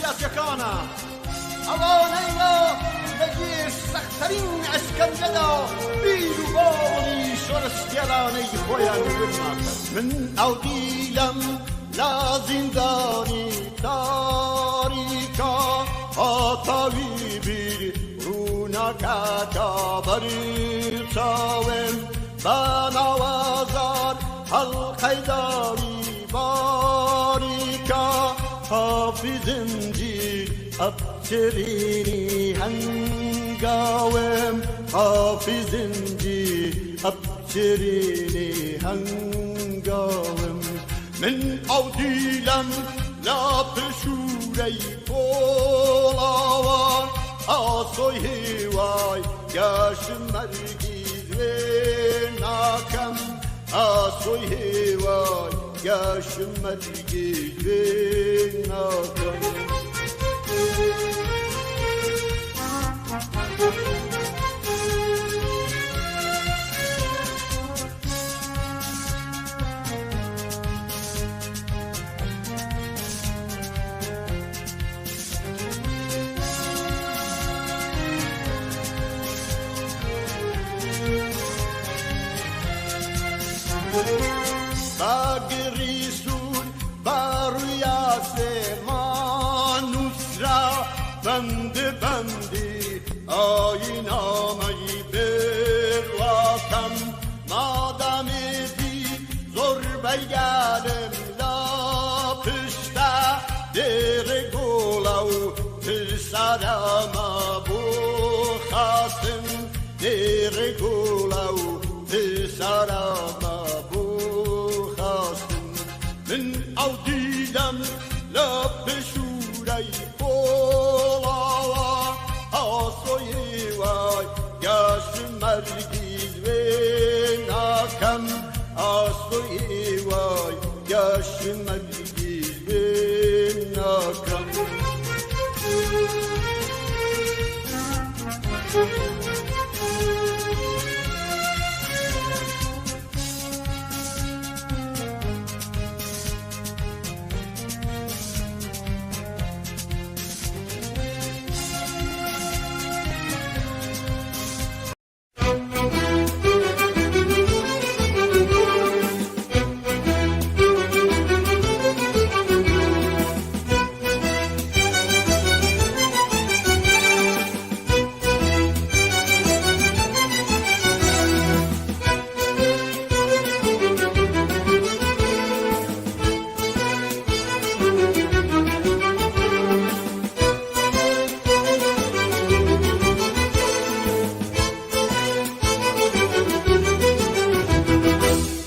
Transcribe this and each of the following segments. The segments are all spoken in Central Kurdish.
سیاسیەکانە، ئەوانەی وا لە ژێر سەختترین ئەشکەنجەدا بیر و باوەڕی شۆڕشگێڕانەی خۆیان ون ناکەن. من ئەو دیلەم لە زیندانی تاریکا، هاتاوی بیر ڕووناکەکە بەری چاوم بە ناوەزار حەڵقەی داوی باریکە حافی زنجیر ئەپچرینی هەنگاوم حافی زنجیر ئەپچرینی هەنگاوم من ئەو دیلەم لە پشوورەی پۆڵاوان ئاسۆی هیوای گەشم هەرگیز وێ ناکەم ئاسۆی هیوای گەشم هەرگیز وێ ناکەم. باگری سوور باروی آسمان نووسرا بەند بەندی ئایینامەی برواکەم مادەمێتی زۆربەی گەلم لە پشتە دێڕێ گوڵە و پسەرەمە بۆ خاستن دێڕێ گوڵە و پسەرەمە بۆ خاستن من ئەو دیلەم لە پشوورەی پۆڵاوە ئاسۆی وای گەشت مەرگیز وێ ناکەم ئاسۆی وای گەشت مەرگیز وێ ناکەم.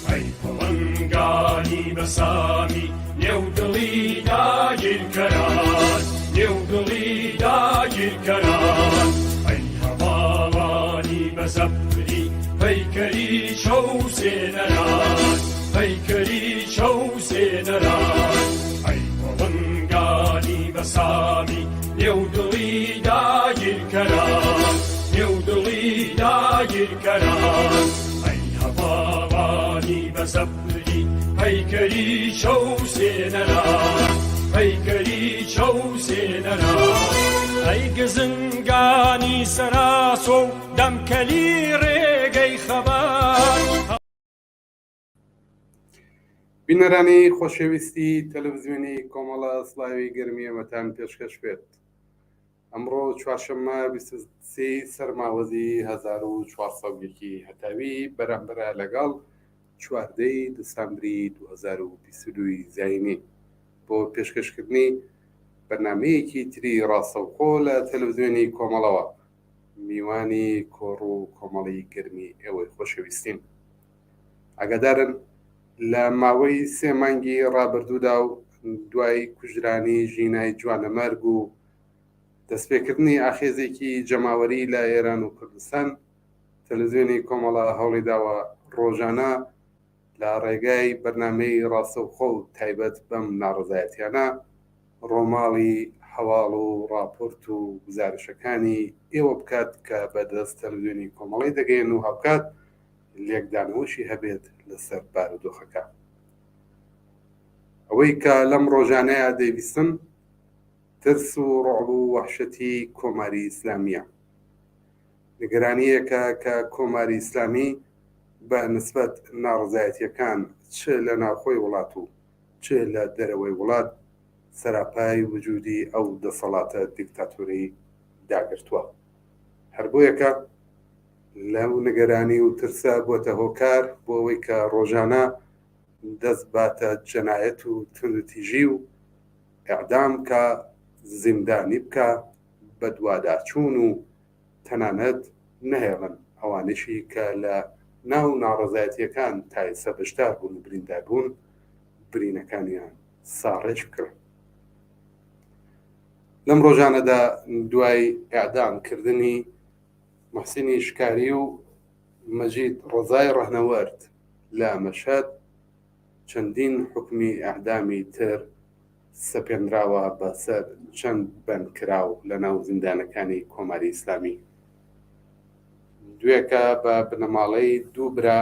ئەی پڵنگانی بەسامی نێو دڵی داگیرکەران نێو دڵی داگیرکەران ئەی هەواڵانی بەزەبری پەیکەری چەوسێنەران پەیکەری چەوسێنەران ئەی پڵنگانی بەسامی نێو دڵی داگیرکەران نێو دڵی داگیرکەران ئەی هەواڵانی بەزەبری پەیکەری چەوسێنەران پەیکەری چەوسێنەران ئەی گزنگانی سەراسۆ و دەمکەلی ڕێگەی خەبات. بینەرانی خۆشەویستی تەلەڤزیۆنی کۆمەڵە سڵاوی گەرمی ئێمەتان پێشکەش بێت. ئەمڕۆ چوارشەممە 23 سەرماوەزی 1401 هەتاوی بەرامبەرە لەگەڵ چواردەی دسامبری 2022 زایینی بۆ پێشکەشکردنی بەرنمەیەکی تری ڕاستەوخۆ لە تەلەڤزیۆنی کۆمەڵەوە میوانی کۆڕ و کۆمەڵی گەرمی ئێوەی خۆشەویستین. ئاگادارن لە ماوەی سێ مانگی ڕابردوودا و دوای کوژرانی ژینای جوانەمەرگ و دەستپێکردنی ئاخێزێکی جەماوەری لە ئێران و کوردستان تەلەزیۆنی کۆمەڵە هەوڵی داوە ڕۆژانە لە ڕێگای بەرنامەی ڕاستەوخۆ و تایبەت بەم ناڕەزایەتیانە ڕۆماڵی هەواڵ و ڕاپۆرت و گزارشەکانی ئێوە بکات کە بەدەست تەلەزیۆنی کۆمەڵی دەگەین و هاوکات لێکدانەوەشی هەبێت لەسەر بارودۆخەکە. ئەوەی کە لەم ڕۆژانەیە دەیبیستن. ترس و ڕعب و وەحشەتی کۆماری ئیسلامییە. نیگەرانییەکە کە کۆماری ئیسلامی بە نسبەت ناڕەزایەتییەکان چ لە ناوخۆی وڵات و چ لە دەرەوەی وڵات سەراپای وجودی ئەو دەسەڵاتە دیکتاتۆرەی داگرتووە. هەر بۆیەکە لەو نیگەرانی و ترسە بۆتە هۆکار بۆ ئەوەی کە ڕۆژانە دەست باتە جەنایەت و توندوتیژی و ئیعدام بکا، زیندانی بکا، بەدواداچوون و تەنانەت نەهێڵن ئەوانەشی کە لە ناو ناڕەزایەتییەکان تا ئێستا بەشدار بوون و بریندار بوون، برینەکانیان ساڕێژ بکەن. لەم ڕۆژانەدا دوای ئیعدام کردنی موحسینی شکاری و مەجید ڕەزای ڕەهنەوەرد لە مەشهەد، چەندین حوکمی ئیعدامی تر سەپێنراوە بە سەر چەند بەندکراو لە ناو زیندانەکانی کۆماری ئیسلامی. دوێکە بە بنەماڵەی دوو برا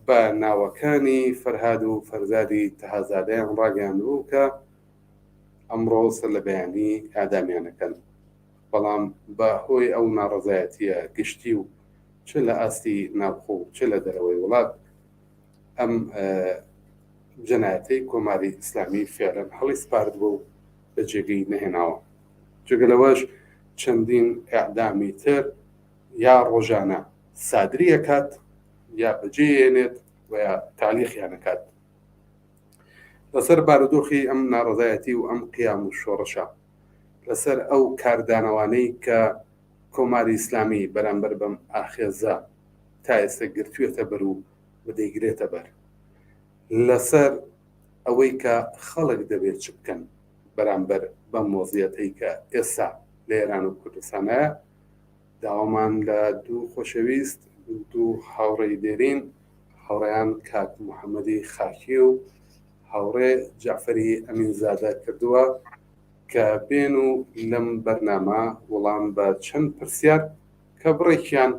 بە ناوەکانی فەرهاد و فەرزادی تەهازادەیان ڕاگەیاندبوو کە ئەمڕۆ سەر لە بەیانی ئیعدامیان ئەکەن، بەڵام بە هۆی ئەو ناڕەزایەتییە گشتی و چ لە ئاستی ناوخۆ و چ لە دەرەوەی وڵات ئەم جەنایەتەی کۆماری ئیسلامی فعلەن هەڵی سپاردووە و بە جێگەی نەهێناوە. جگە لەوەش چەندین ئیعدامی تر یا ڕۆژانە سادری ئەکات یا بەجێ یێنێت و یا تەعلیقیان ئەکات. لەسەر بارودۆخی ئەم ناڕەزایەتی و ئەم قیام و شۆڕشە، لەسەر ئەو کاردانەوانەی کە کۆماری ئیسلامی بەرامبەر بەم ئاخێزە تا ئێستا گرتوویەتە بەر و و دەیگرێتە بەر، لەسەر ئەوەی کە خەڵک دەبێت چ بکەن بەرامبەر بەم وەزیەتەی کە ئێستا لە ئێران و کوردستانایە، داوامان لە دوو خۆشەویست، دوو هاوڕێی دێرین، هاوڕێیان کاک محەممەدی خاکی و هاوڕێ جەعفەری ئەمینزادە کردووە کە بێن و لەم بەرنامە وڵام بە چەند پرسیار کە بڕێکیان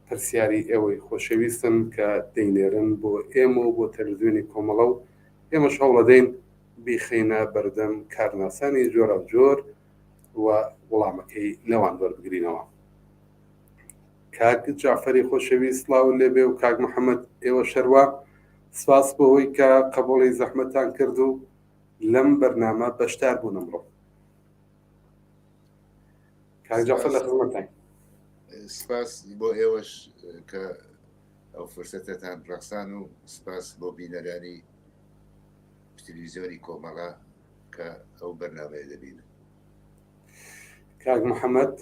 پرسیاری ئێوەی خۆشەویستن کە دەینێرن بۆ ئێمە و بۆ تەلەڤزیۆنی کۆمەڵە و ئێمەش هەوڵەدەین بیخەینە بەردەم کارناسانی جۆراوجۆر و وڵامەکەی لەوان وەربگرینەوە. کاک جەعفەری خۆشەویست سڵاو لێبێ و کاک محەممەد ئێوە شەروا سپاس بۆ ئەوەی کە قەبوڵی زەحمەتتان کرد و لەم بەرنامە بەشدار بوون ئەمڕۆ. کاک جەعفەر لە خزمەتتان. سپاس بۆ ئێوەش کە ئەو فرسەتەتان ڕەخسان و سپاس بۆ بینەرانی تلویزیۆنی کۆمەڵە کە ئەو بەرنامەیە دەبینن. کاک محەممەد.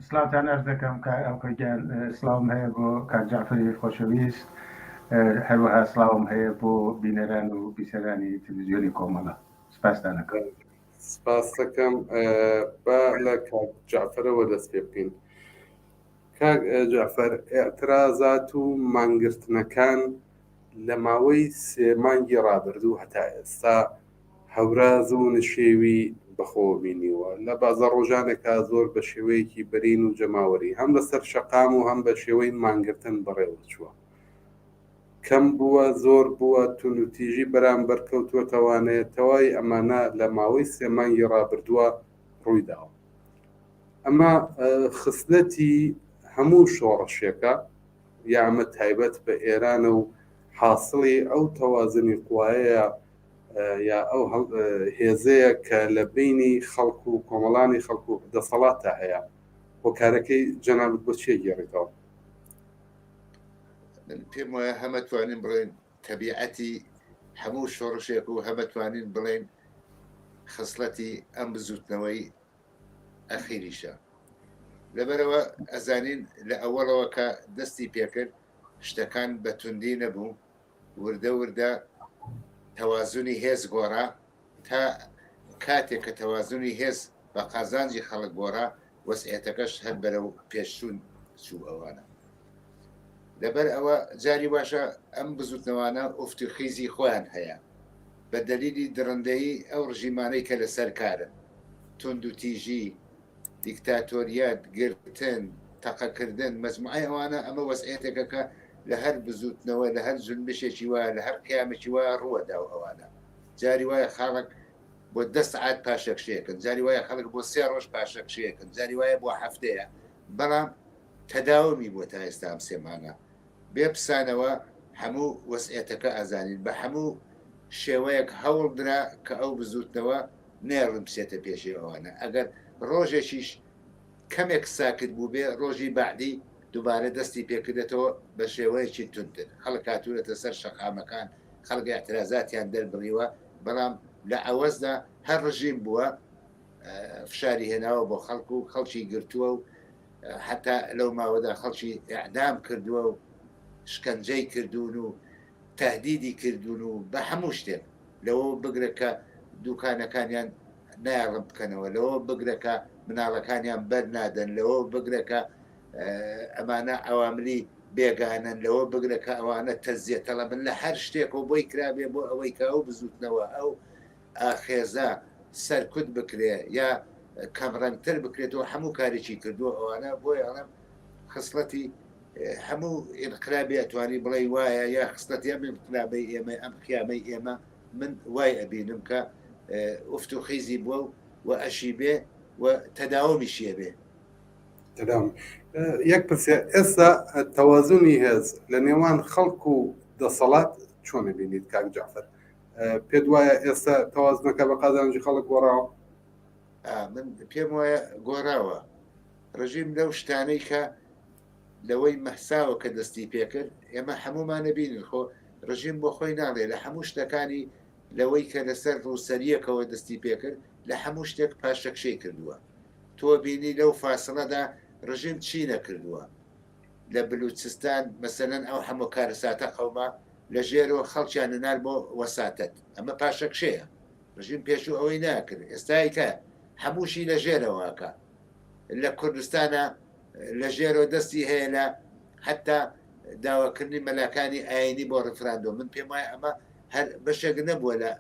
سڵاوتان ئەرز دەکەم کاک ئاکۆ گیان، سڵاوم هەیە بۆ کاک جەعفەری خۆشەویست، هەروەها سڵاوم هەیە بۆ بینەران و بیسەرانی تلویزیۆنی کۆمەڵە. سپاستان ئەکەم. سپاس دەکەم. با لە کاک جەعفەرەوە دەست پێ بکەین. کاک جەعفەر، ئیعترازات و مانگرتنەکان لە ماوەی سێ مانگی ڕابردوو هەتا ئێستا هەوراز و نشێوی بەخۆوە بینیوە، لە بازە ڕۆژانێکا زۆر بە شێوەیەکی بەرین و جەماوەری هەم لەسەر شەقام و هەم بە شێوەی مانگرتن بەڕێوە چووە. کەم بووە، زۆر بووە، توندوتیژی بەرامبەر کەوتووەتەوانێ، تەواوی ئەمانە لە ماوەی سێ مانگی ڕابردووە ڕووی داوە. ئەمە خسلەتی هەموو شۆڕشێکە یا ئەمە تایبەت بە ئێرانە و حاسڵی ئەو تەوازنی قوایەیە یا ئەو هێزەیە کە لە بینی خەڵک و کۆمەڵانی خەڵک و دەسەڵاتدا هەیە هۆکارەکەی جەنابت بۆ چیە گێڕیتەوە؟ من پێم وایە هەمەتوانین بڵێن تەبیعەتی هەموو شۆڕشێک و هەمەتوانین بڵێن خسڵەتی ئەم بزوتنەوەی ئەخیریشە لەبەرەوە ئەزانین لە ئەوەڵەوە کە دەستی پێکرد شتەکان بە توندی نەبوو وردە وردە تەوازنی هێز گۆڕا تا کاتێک کە تەوازنی هێز بە قازانجی خەڵک گۆڕا وەسعێتەکەش هەر بەرەو پێشچوون چوو ئەوانە لەبەر ئەوە جاری واشە ئەم بزوتنەوانە ئوفت و خیزی خۆیان هەیە بە دەلیلی دڕندەیی ئەو ڕژیمانەی کە لەسەر کارن توندوتیژی دیکتاتۆریەت گرتن تەقەکردن مەجموعەی ئەوانە ئەمە وەزعیەتێکە کە لە هەر بزوتنەوە لە هەر جونبشێکی وایە لە هەر قیامێکی وایە ڕووەدا و ئەوانە جاری وایە خاڵک. بۆ دە سەعات پاشەکشەیەکەن، جاری وایە خەڵک بۆ سێ ڕۆژ پاشەکشەیەکەن، جاری وایە بۆ هەفتەیە، بەڵام تەداومی بووە تا ئێستا ئەم سێ مانگە بێ پسانەوە هەموو وەزعیەتەکە ئەزانین بە هەموو شێوەیەک هەوڵ درا کە ئەو بزووتنەوە نەیەڵن بچێتە پێشێ ئەوانە ئەگەر ڕۆژێکیش کەمێک ساکت بووبێ ڕۆژی بەعدی دووبارە دەستی پێکردێتەوە بە شێوەیەکی توندتر خەڵک هاتوونەتە سەر شەقامەکان خەڵک ئیعترازاتیان دەربڕیوە بەڵام لە عەوەزدا هەر ڕژیم بووە فشاری هێناوە بۆ خەڵک و خەڵکی گرتووە و حتا لەو ماوەدا خەڵکی ئەعدام کردووە و شکەنجەی کردوون و تهدیدی کردوون و بە هەموو شتێک لەوە بگرە کە دوکانەکانیان نایەڵن بکەنەوە لەوە بگرە کە مناڵەکانیان بەر نادەن لەوە بگرە کە ئەمانە عەواملی بێگانەن لەوە بگرە کە ئەوانە تەزیە تەڵەبن لە هەر شتێکەوە بۆی کرابێ بۆ ئەوەی کە ئەو بزوتنەوە ئەو ئاخێزە سەرکوت بکرێ یا کەمڕەنگتر بکرێتەوە هەموو کارێکی کردووە ئەوانە بۆیە ئەڵێم خسڵەتی هەموو ئینقلابی ئەتوانی بڵێی وایە یا خسڵەتی ئەم ئینقلابەی ئێمە ئەم قیامەی ئێمە من وای ئەبینم کە ئوفت و خیزی بووە و ئەشی بێ و تەداومیشیە بێ. تەداوم یەک پرسیار ئێستا تەوازنی هێز لە نێوان خەڵک و دەسەڵات چۆن بینیت کاک جعفر پێت وایە ئێستا تەوازنەکە بە قازانجی خەڵک گۆڕاوە؟ من پێم وایە گۆڕاوە ڕژیم لەو شتانەی کە لەوەی مەهساوە کە دەستی پێکرد ئێمە هەموومانە بینین خۆ ڕژیم بۆ خۆی ناڵێ لە هەموو شتەکانی لەوەی کە لەسەر ڕووسەریەکەوە دەستی پێکرد لە هەموو شتێک پاشەکشەی کردووە تۆ بینی لەو فاسڵەدا ڕژیم چی نەکردووە لە بلوچستان مەسەلەن ئەو هەموو کارەساتە قەوما لە ژێرەوە خەڵکیان نەنار بۆ وەساتەت ئەمە پاشەکشەیە ڕژیم پێشوو ئەوەی ناکرد ئێستایکە هەمووشی لە ژێرەوەکە لە کوردستانە لە ژێرەوە دەستی هەیە لە حتا داواکردنی مەلاکانی ئاینی بۆ ڕفراندۆم من پێم وایە ئەمە هەر بەشێک نەبووە لە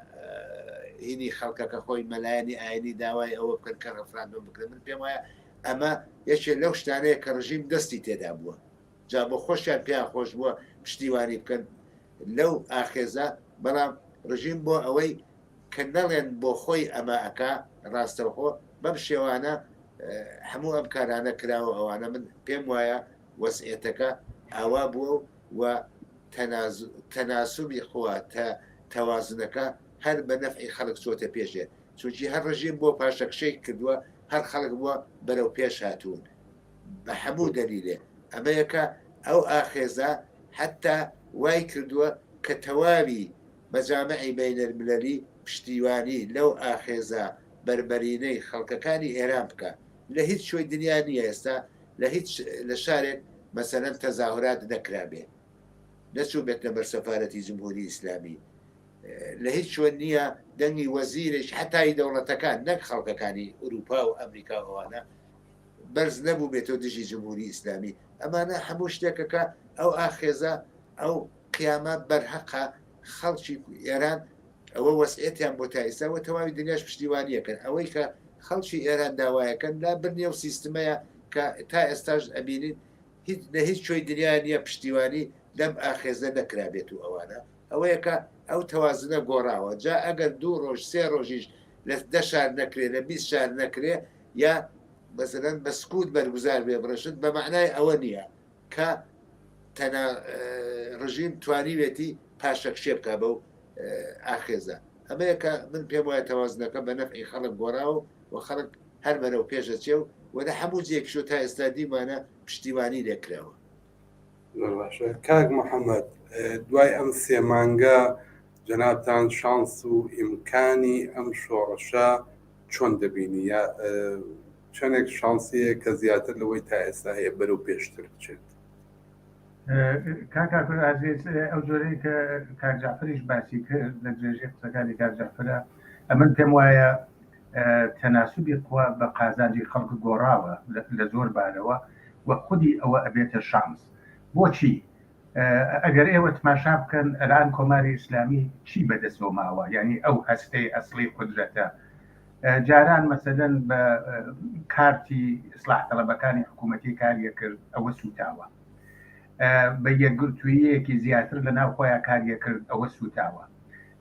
هینی خەڵکەکە خۆی مەلایانی ئاینی داوای ئەوە بکەن کە ڕفراندۆم بکرێت من پێم وایە ئەمە یەکێ لەو شتانەیە کە ڕژیم دەستی تێدا بووە جا بۆ خۆشیان پێیان خۆش بووە پشتیوانی بکەن لەو ئاخێزە بەڵام ڕژیم بۆ ئەوەی کە نەڵێن بۆ خۆی ئەمە ئەکا ڕاستەوخۆ بەم شێوانە هەموو ئەم کارانە کراوە ئەوانە من پێم وایە وەزعیەتەکە ئاوا بووە و تەناسوبی قوا تەوازنەکە هەر بە نەفعی خەڵک چۆتە پێشێ چونکی هەر ڕژیم بۆ پاشەکشەی کردووە هەر خەڵک بووە بەرەو پێش هاتوون بە هەموو دەلیلێ ئەمەیە کە ئەو ئاخێزە حتا وای کردووە کە تەواوی مەجامعی بەینەلملەلی پشتیوانی لەو ئاخێزە بەربەرینەی خەڵکەکانی ئێران بکا لە هیچ کوێی دنیا نییە ئێستا لە هیچ لە شارێک مەسەلەن تەزاهورات نەکرابێ نەچووبێتنە بەر سەفارەتی جمهوری ئیسلامی لە هیچ شوێن نییە دەنگی وەزیرێک حتای دەوڵەتەکان نەک خەڵکەکانی ئوروپا و ئەمریکا و ئەوانە بەرز نەبوو بێتەوە دژی جمهوری ئیسلامی ئەمانە هەموو شتێکەکە ئەو ئاخێزە ئەو قیامە بەرهەقە خەڵکی ئێران ئەوە وەسعێتیان بۆ تا ئیستا وە تەواوی دنیاش پشتیوانیەکەن ئەوەی کە خەڵکی ئێران داوایەکەن لا برنی ئەو سیستمەیە کە تا ئێستاش ئەبینین هیچ لە هیچ کوێی دنیا نییە پشتیوانی لەم ئاخێزە نەکرابێت و ئەوانە ئەوەیە کە ئەو تەوازنە گۆڕاوە جا ئەگەر دوو ڕۆژ سێ ڕۆژیش لە دە شار نەکرێ لە 20 شار نەکرێ یا مەسەلەن بە سکوت بەرگوزار بێ بڕشت بە معنای ئەوە نییە کە تەنا ڕژیم توانیوێتی پاشەکشێ بکا بەو ئاخێزە ئەمەیە کە من پێم وایە تەوازنەکە بە نەفعی خەڵک گۆڕاوە و خەڵک هەر بەرەو پێش دەچێ و و لە هەموو جێکشۆ تا ئێستا دیمانە پشتیوانی لێکراوە. زۆر باشە کاک محەممەد دوای ئەم سێ مانگە جەنابتان شانس و ئیمکانی ئەم شۆڕشە چۆن دەبینی یا چەندێک شانسیە کە زیاتر لەوەی تا ئێستا هەیە بەرەو پێشتر بچێت؟ کاک ئاکۆ ئازیز ئەو جۆرەی کە کاک جعفریش باسی کرد لە درێژەی قسەکانی کاک جعفرە ئەمن پێم وایە تەناسوبی قوا بە قازانجی خەڵک گۆڕاوە لە زۆر بارەوە و خودی ئەوە ئەبێتە شانس بۆچی ئەگەر ئێوە تماشا بکەن ئەلان کۆماری ئیسلامی چی بەدەستەوە ماوە یعنی ئەو هەستەی ئەسڵی قودرەتە جاران مەسەلەن بە کارتی ئیسلاح تەڵەبەکانی حکوومەتی کاریە کرد ئەوە سووتاوە بە یەکگرتوویەکی زیاتر لە ناو خۆیان کاریە کرد ئەوە سووتاوە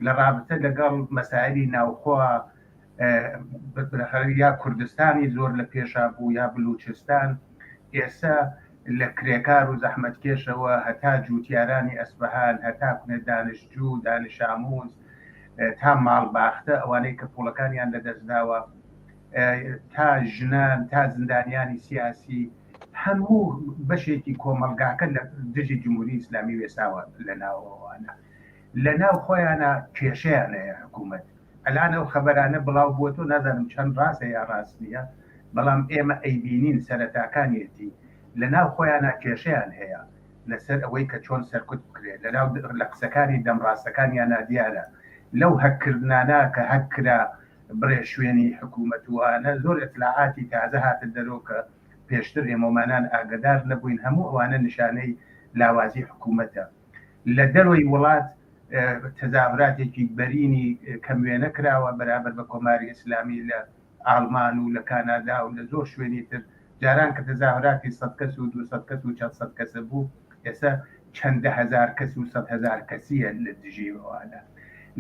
لە ڕابتە لەگەڵ مەسایلی ناوخۆ. یا کوردستانی زۆر لە پێشا بوو یا بلوچستان، ئێسە لە کرێکار و زەحمەتکێشەوە هەتا جووتیارانی ئەسفەهان، هەتا کونە دانشجوو، دانشامووز، تا ماڵباختە، ئەوانەی کە پووڵەکانیان لە دەست داوە، تا ژنان، تا زیندانیانی سیاسی، هەموو بەشێکی کۆمەڵگاکە لە دژی جمهوری ئیسلامی وێساوە لە ناوەوانە. لە ناو خۆیانا کێشەیان هەیە حکوومەت ئەلان ئەو خەبەرانە بڵاو بووەتەوە نازانم چەند ڕاستە یا ڕاست نییە بەڵام ئێمە ئەیبینین سەرەتاکانیەتی لە ناو خۆیانا کێشەیان هەیە لەسەر ئەوەی کە چۆن سەرکوت بکرێت لە ناو لە قسەکانی دەمڕاستەکانیانا دیارە لەو هەککردنانە کە هەک کرا بڕێ شوێنی حکوومەت و ئانە زۆر ئیتلاعاتی تازە هاتە دەرۆ کە پێشتر ئێمەمانان ئاگەدار نەبووین هەموو ئەوانە نیشانەی لاوازی حکوومەتە. لە دەرەوەی وڵات تەزاهوراتێکی بەرینی کەم وێنە کراوە بەرابەر بە کۆماری ئیسلامی لە ئاڵمان و لە کانادا و لە زۆر شوێنی تر جاران کە تەزاهوراتی سەد کەس و 200 کەس و چەند سەد کەسە بوو ئێستا چەندە هەزار کەس و سەد هەزار کەسیە لە دژی ئەوانە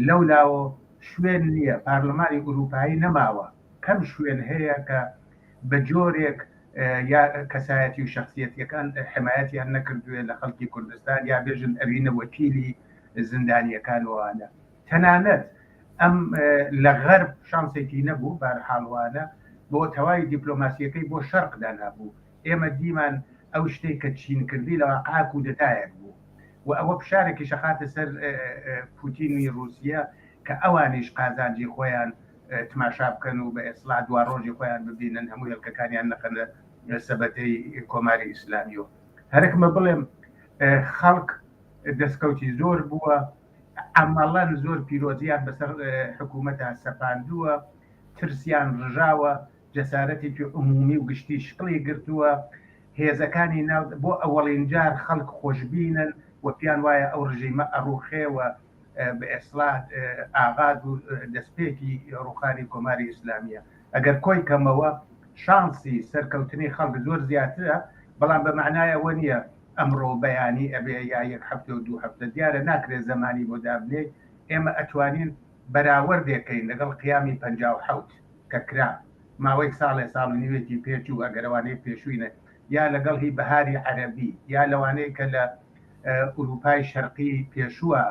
لەو لاوە شوێن نییە پارلمانی ئوروپایی نەماوە کەم شوێن هەیە کە بە جۆرێک یا کەسایەتی و شەخسیەتیەکان حمایەتیان نەکردوێ لە خەڵکی کوردستان یا بێژن ئەوینە وەکیلی زیندانیەکان وانە تەنانەت ئەم لە غەرب شانسێکی نەبوو بارحاڵوانە بۆ تەواوی دیپلۆماسیەکەی بۆ شەرق دانابوو ئێمە دیمان ئەو شتێک کە چین کردی لە واقع کودەتایەک بوو و ئەوە فشارێکی شەخاتە سەر پوتینی رووسە کە ئەوانیش قازانجی خۆیان تماشا بکەن و بە ئێسڵا دواڕۆژی خۆیان ببینن هەموو هێلکەکانیان نەخەنە سەبەتەی کۆماری ئیسلامیەوە هەرکمە بڵێم خەڵک دەستکەوتی زۆر بووە ئەمەڵەن زۆر پیرۆزیان بەسەر حکوومەتە سەپاندووە ترسیان ڕژاوە جەسارەتێکی عمومی و گشتی شکڵی گرتووە هێزەکانی ناو بۆ ئەوەڵین جار خەڵک خۆشببینن و پیان وایە ئەو ڕژیمە ئەڕوخێ و بە ئێسڵا ئاغاز و دەستپێکی ڕوخانی کۆماری ئیسلامیە ئەگەر کۆی کەمەوە شانسی سەرکەوتنی خەڵک زۆر زیاترە بەڵام بە معنای ئەوە نییە ئەمڕۆ بەیانی ئەبێ یا یەک هەفتە و دوو هەفتە دیارە ناکرێت زەمانی بۆ دابنێ ئێمە ئەتوانین بەراوردێکەین لەگەڵ قیامی 57 کە کرا ماوەی ساڵێ ساڵ و نیوێکی پێچوو ئەگەرەوانەی پێشوینە یا لەگەڵ هی بەهاری عەرەبی یا لەوانەیە کە لە ئوروپای شەرقی پێشووە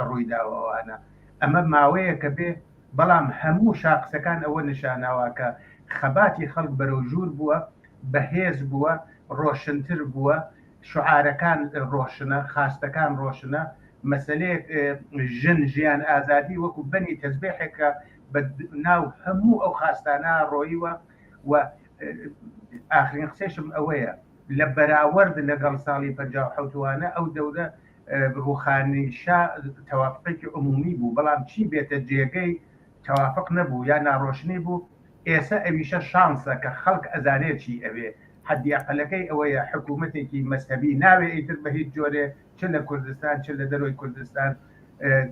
ڕوویداوە ئەوانە ئەمە ماوەیەکە بێ بەڵام هەموو شاقسەکان ئەوە نیشاناوە کە خەباتی خەڵک بەرەو ژوور بووە بەهێز بووە ڕۆشنتر بووە شعارەکان ڕۆشنە خاستەکان ڕۆشنە مەسلەیەک ژن ژیان ئازادی وەکو بەنی تەزبێحێکە بە ناو هەموو ئەو خاستانە ڕۆیوە و ئاخرین قسەشم ئەوەیە لە بەراوەرد لەگەڵ ساڵی 57 وانە ئەو دەورە ڕوخانی شا تەوافقێکی عمومی بوو بەڵام چی بێتە جێگەی تەوافق نەبوو یا ناڕۆشنی بوو ئێسە ئەویشە شانسە کە خەڵک ئەزانێ چی ئەوێ حەدی ئەقەلەکەی ئەوەیە حکوومەتێکی مەزهەبی ناوێ ئیتر بە هیچ جۆرێ چ لە کوردستان چ لە دەرەوەی کوردستان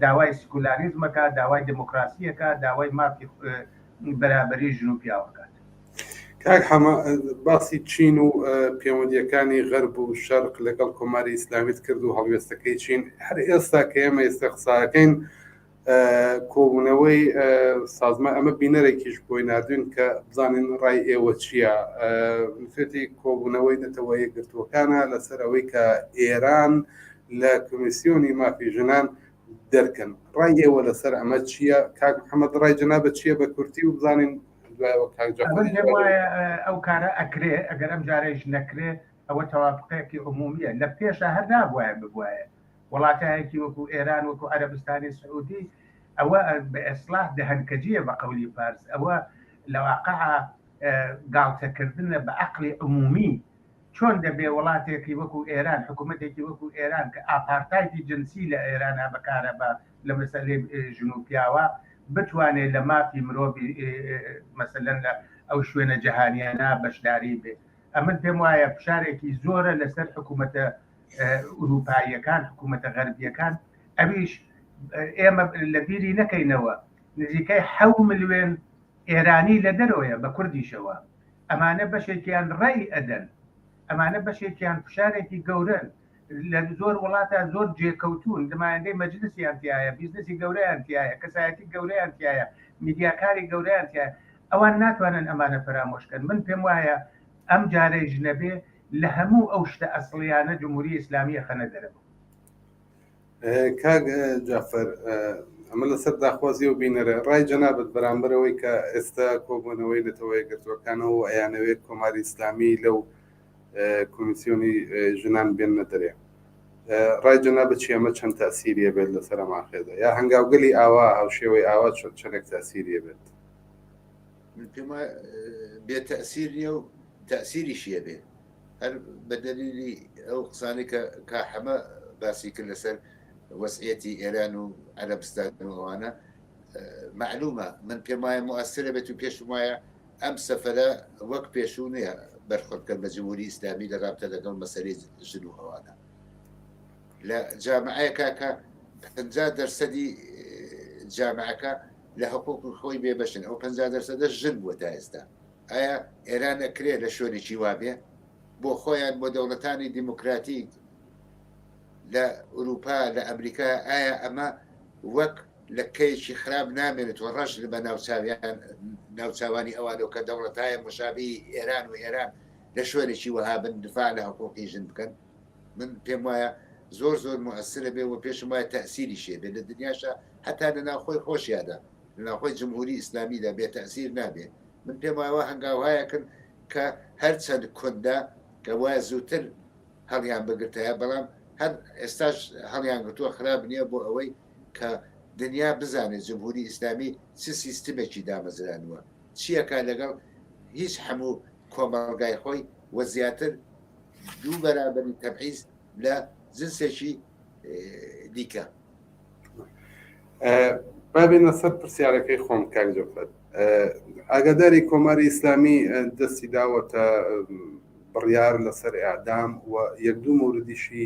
داوای سکولاریزمەکە داوای دموکراسیەکە داوای مافی بەرابەری ژن و پیاوەکات. کاک حەمە باسی چین و پەیوەندیەکانی غەرب و شەرق لەگەڵ کۆماری ئیسلامیت کرد و هەڵوێستەکەی چین هەر ئێستا کە ئێمە ئێستا قساکەین کۆبوونەوەی سازمان ئەمە بینەرێکیش بۆی نردوین کە بزانین ڕای ئێوە چییە نووسێتی کۆبوونەوەی نەتەوە یەکگرتووەکانە لەسەر ئەوەی کە ئێران لە کۆمیسیۆنی مافی ژنان دەرکەن ڕای ئێوە لەسەر ئەمە چییە کاک محەممەد ڕای جەنابت چییە بە کورتی و بزانین دوایەوە کاک جەعفەر پێم وایە ئەو کارە ئەکرێ ئەگەر ئەم جارەیش نەکرێ ئەوە تەوافقێکی عمومیە لە پێشا هەر نابوایە ببوایە وڵاتایەکی وەکو ئێران وەکو عەرەبستانی سعودی ئەوە بە ئێسلاح دەهەنکەجیە بە قەولی فارس ئەوە لە واقع گاڵتەکردنە بە عەقڵی عمومی چۆن دەبێ وڵاتێکی وەکو ئێران، حکوومەتێکی وەکو ئێران کە ئاپارتایدی جنسی لە ئێرانا بەکارە بە لە مەسەلەی ژن و پیاوە بتوانێ لە مافی مرۆڤی مەسەلەن لە ئەو شوێنە جەهانیانە بەشداری بێ؟ ئەمن پێم وایە فشارێکی زۆرە لەسەر حکوومەتە ئورووپاییەکان، حکوومەتە غەربییەکان، ئەویش ئێمە لە بیری نەکەینەوە نزیکەی حەو ملوێن ئێرانی لە دەرەوەیە بە کوردیشەوە ئەمانە بەشێکیان ڕێی ئەدەن ئەمانە بەشێکیان فشارێکی گەورەن. لە زۆر وڵاتە زۆر جێکەوتون نمایندەی مەجلسیان تایە بیزنسی گەورەیان تایە کەسایەتی گەورەیان تایە میدیاکاری گەورەیان تایە ئەوان ناتوانن ئەمانە فەرامۆش کەن من پێم وایە ئەم جارەیش نەبێ لە هەموو ئەو شتە ئەسڵیانە جمهوری ئیسلامی ئەخەنە دەرەوە. کاک جەعفەر ئەمە لەسەر داخوازی و بینەرە ڕای جەنابت بەرامبەرەوەی کە ئێستا کۆبوونەوەی نەتەوە یەکگرتووەکانەوە ئەیانەوێت کۆماری ئیسلامی لەو کۆمیسیۆنی ژنان بێننە دەرێ ڕای جەنابت چی ئەمە چەند تاسیریە بێت لەسەر ئەم ئاخێزە یا هەنگاوگەلی ئاوا هاوشێوەی ئاوا چەندێک تاسیریە بێت؟ من پێم وایە بێ تەئسیر نییە و تەئسیریشی هەبێ هەر بە دەلیلی ئەو قسانەی کە کا حەمە باسی کرد لەسەر وەزعیەتی ئێران و عەرەبستان و ئەوانە مەعلومە من پێم وایە موئەسرە بێت و پێشم وایە ئەم سەفەرە وەک پێشوو نییە بەرخۆرد بکەن بە جمهوری ئیسلامی لە رابتە لەگەڵ مەسەلەی ژن و ئەوانە لە جامعەیەکا کە 50 دەرسەدی جامعەکە لە حقوقی خۆی بێ بەشن ئەو 50 دەرسەدە ژن بووە تا ئێستا ئایا ئێران ئەکرێ لە شوێنێکی وابێ بۆ خۆیان بۆ دەوڵەتانی دیموکراتیک لە ئوروپا لە ئەمریکا ئایا ئەمە وەک لە کەیەکی خراپ نامێنێت و ڕەش بە ناوچاویان ناوچوانی ئەوانەوە کە دەوڵەتایە مشابی ئێران و ئێران لە شوێنێکی وەها بن دفاع لە حقوقی ژن بکەن من پێم وایە زۆر زۆر موئەسرە بێ و پێشم وایە تەئسیریشێ بێ لە دنیاشا هەتا لە ناوخۆی خۆشیادا لە ناوخۆی جمهوری ئیسلامیدا بێ تەئسیر نابێ من پێم وایە هەنگاوهایەکن کە هەرچەند کوندە کە وایە زووتر هەڵیان بگرتایە بەڵام هەر ئێستاش هەڵیان گرتووە خراپ نییە بۆ ئەوەی کە دنیا بزانێت جمهوری ئیسلامی چ سیستمێکی دامەزرانووە چیەکە لەگەڵ هیچ هەموو کۆمەڵگای خۆی و زیاتر دوو بەرابەری تەبعیز لە جنسێکی دیکە. با بێنە سەر پرسیارەکەی خۆم کاک جەفەر ئاگاداری کۆماری ئیسلامی دەستی داوەتە بڕیار لەسەر ئەعدام و یەک دوو موردیشی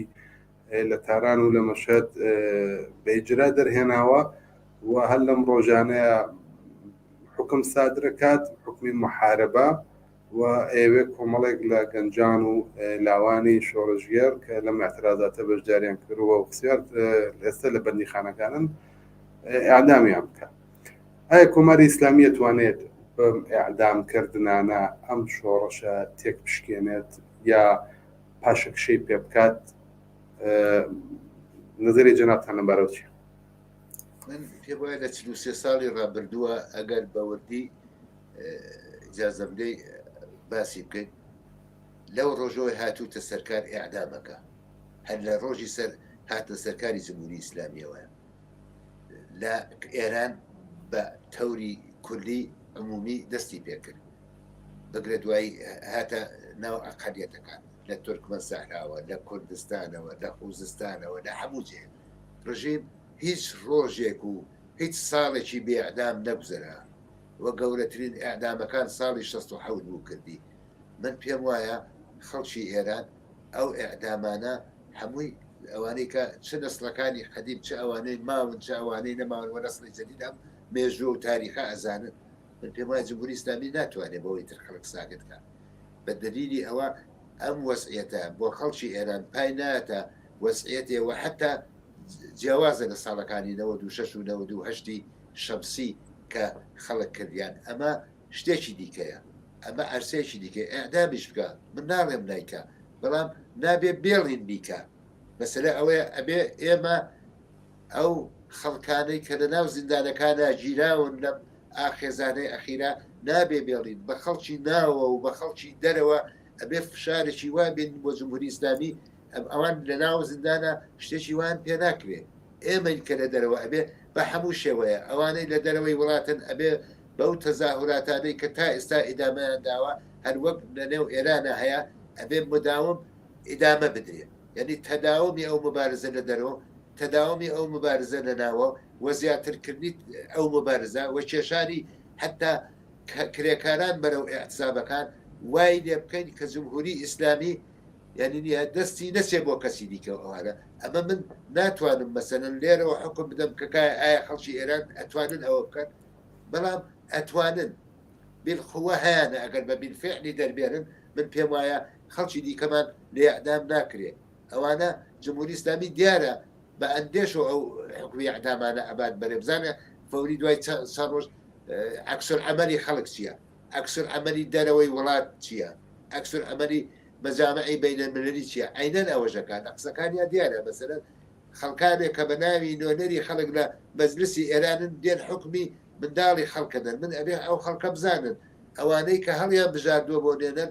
لە تاران و لە مەشهەد بە ئیجرا دەرهێناوە و هەر لەم ڕۆژانەیە حکم سادرەکات حکمی محاربە و ئەیەوێت کۆمەڵێک لە گەنجان و لاوانی شۆڕشگێڕ کە لەم ئیعترازاتە بەشداریان کردووە و بسیار ئێستا لە بەندیخانەکانن ئیعدامیان بکە. ئایا کۆماری ئیسلامی ئەتوانێت بەم ئیعدام کردنانە ئەم شۆڕشە تێک بشکێنێت یا پاشەکشەی پێ بکات؟ نظری جەنابتان لەمبارەوە چییە؟ من پێم وایە لە 43 ساڵی ڕابردووە ئەگەر بەوردی ئیجازە بدەی باسی بکەین لەو ڕۆژەوەی هاتووتە سەرکار ئیعدامەکە هەر لە ڕۆژی سەر هاتنە سەرکاری جمهوری ئیسلامیەوە لە ئێران بە تەوری کولی عمومی دەستی پێکرد بگرە دوایی هاتە ناو ئەقلیەتەکان لە تورکمەن سەحراوە لە کوردستانەوە لە خوزستانەوە لە هەموو جێ ڕژیم هیچ ڕۆژێک و هیچ ساڵێکی بێعدام نەگوزەرا و گەورەترین ئێعدامەکان ساڵی 67 بوو کردی من پێم وایە خەڵکی ئێران ئەو ئێعدامانە هەمووی ئەوانەی کە چ نەسڵەکانی قەدیم چ ئەوانەی ماون چ ئەوانەی نەماون و نەسڵی جەدید ئەم مێژوو و تاریخە ئەزانن من پێم وایە جمهوری ئیسلامی ناتوانێت بەوەی تر خەڵک ساکت کات بە دەلیلی ئەوە ئەم وەزعیەتە بۆ خەڵکی ئێران پای نایەتە وەزعیەتێ و حتا جیاوازە لە ساڵەکانی 96 و 98 شەمسی کە خەڵک کردیان ئەمە شتێکی دیکەیە ئەمە عەرسەیەکی دیکەیە ئیعدامیش بکا من ناڵێم نایکا بەڵام نابێ بێڵین بیکا مەسەلە ئەوەیە ئەبێ ئێمە ئەو خەڵکانەی کە لە ناو زیندانەکانە گیراون لەم ئاخێزانەی ئەخیرا نابێ بێڵین بە خەڵکی ناوە و بە خەڵکی دەرەوە ئەبێ فشارێکی وا بێن بۆ جمهوری ئیسلامی ئەوان لە ناو زیندانە شتێکی وان پێ ناکرێ ئێمەین کە لە دەرەوە ئەبێ بە هەموو شێوەیە ئەوانەی لە دەرەوەی وڵاتن ئەبێ بەو تەزاهوراتانەی کە تا ئێستا ئیدامەیان داوە هەر وەک لە نێو ئێرانە هەیە ئەبێ مداوم ئیدامە بدرێ یعنی تەداومی ئەو مبارزە لە دەرەوە تەداومی ئەو مبارزە لە ناوە و زیاترکردنی ئەو مبارزە و کێشانی حتا کرێکاران بەرەو ئیعتسابەکان وای لێ بکەین کە جمهوری ئیسلامی یانی نیە دەستی نەچێ بۆ کەسی دیکە و ئەوانە ئەمە من ناتوانم مەسەلەن لێرەوە حکم بدەم کە کای ئایا خەڵکی ئێران ئەتوانن ئەوە بکەن بەڵام ئەتوانن بالقوە هەیانە ئەگەر بە بالفعلی دەربێنن من پێم وایە خەڵکی دیکەمان لێ ئەدام ناکرێ. ئەوانە جمهوری ئیسلامی دیارە بە ئەندێشەوە ئەو حکومی ئەعدامانە ئەبات بەرێ بزانە فەوری دوای چەند ڕۆژ عەکسول عەمەلی خەڵک چییە عەکسول عەمەلی دەرەوەی وڵات چییە عەکسول عەمەلی مەجامعی بەینەلملەلی چییە عەینەن ئەوەش ئەکات لە قسەکانیان دیارە مەسەلەن خەڵکانێک کە بە ناوی نوێنەری خەڵک لە مەجلسی ئێرانن دێن حوکمی منداڵی خەڵکە دەن من ئەبێ ئەو خەڵکە بزانن ئەوانەی کە هەڵیان بژاردووە بۆ نوێنەر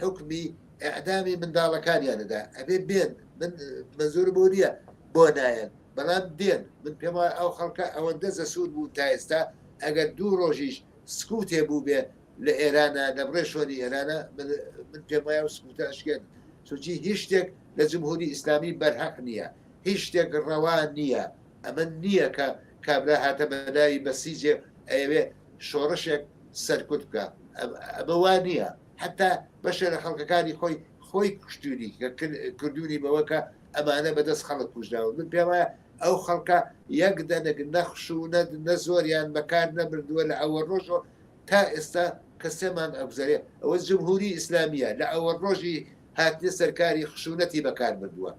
حوکمی ئیعدامی منداڵەکانیان ئەدا ئەبێ بێن من مەنزورم بۆ نییە بۆ نایەن بەڵام دێن من پێم وایە ئەو خەڵکە ئەوەندە جەسوور بوون تا ئێستا ئەگەر دوو ڕۆژیش سکوتێ بووبێ لە ئێرانە لە بڕێ شۆنی ئێرانە من پێم وایە ئەو سکوتە ئەشکێن چونکی هیچ شتێک لە جمهوری ئیسلامی بەرهەق نییە هیچ شتێک ڕەوا نییە ئەمە نییە کە کابرا هاتە بە ناوی بەسیجێ ئەیەوێ شۆڕشێک سەرکوت بکە ئەمە وا نییە حتا بەشێ لە خەڵکەکانی خۆی خۆی کوشتونی کە کردوونی بەوە کە ئەمانە بەدەست خەڵک کوژراون من پێم وایە ئەو خەڵکە یەک دەنک نەخشونەت نە زۆریان بەکار نەبردووە لە ئەوە ڕۆژەوە تا ئێستا کە سێ مانگ ئەگوزەرێ ئەوە جمهوری ئیسلامیە لە ئەوە ڕۆژی هاتنە سەرکاری خشونەتی بەکار بردووە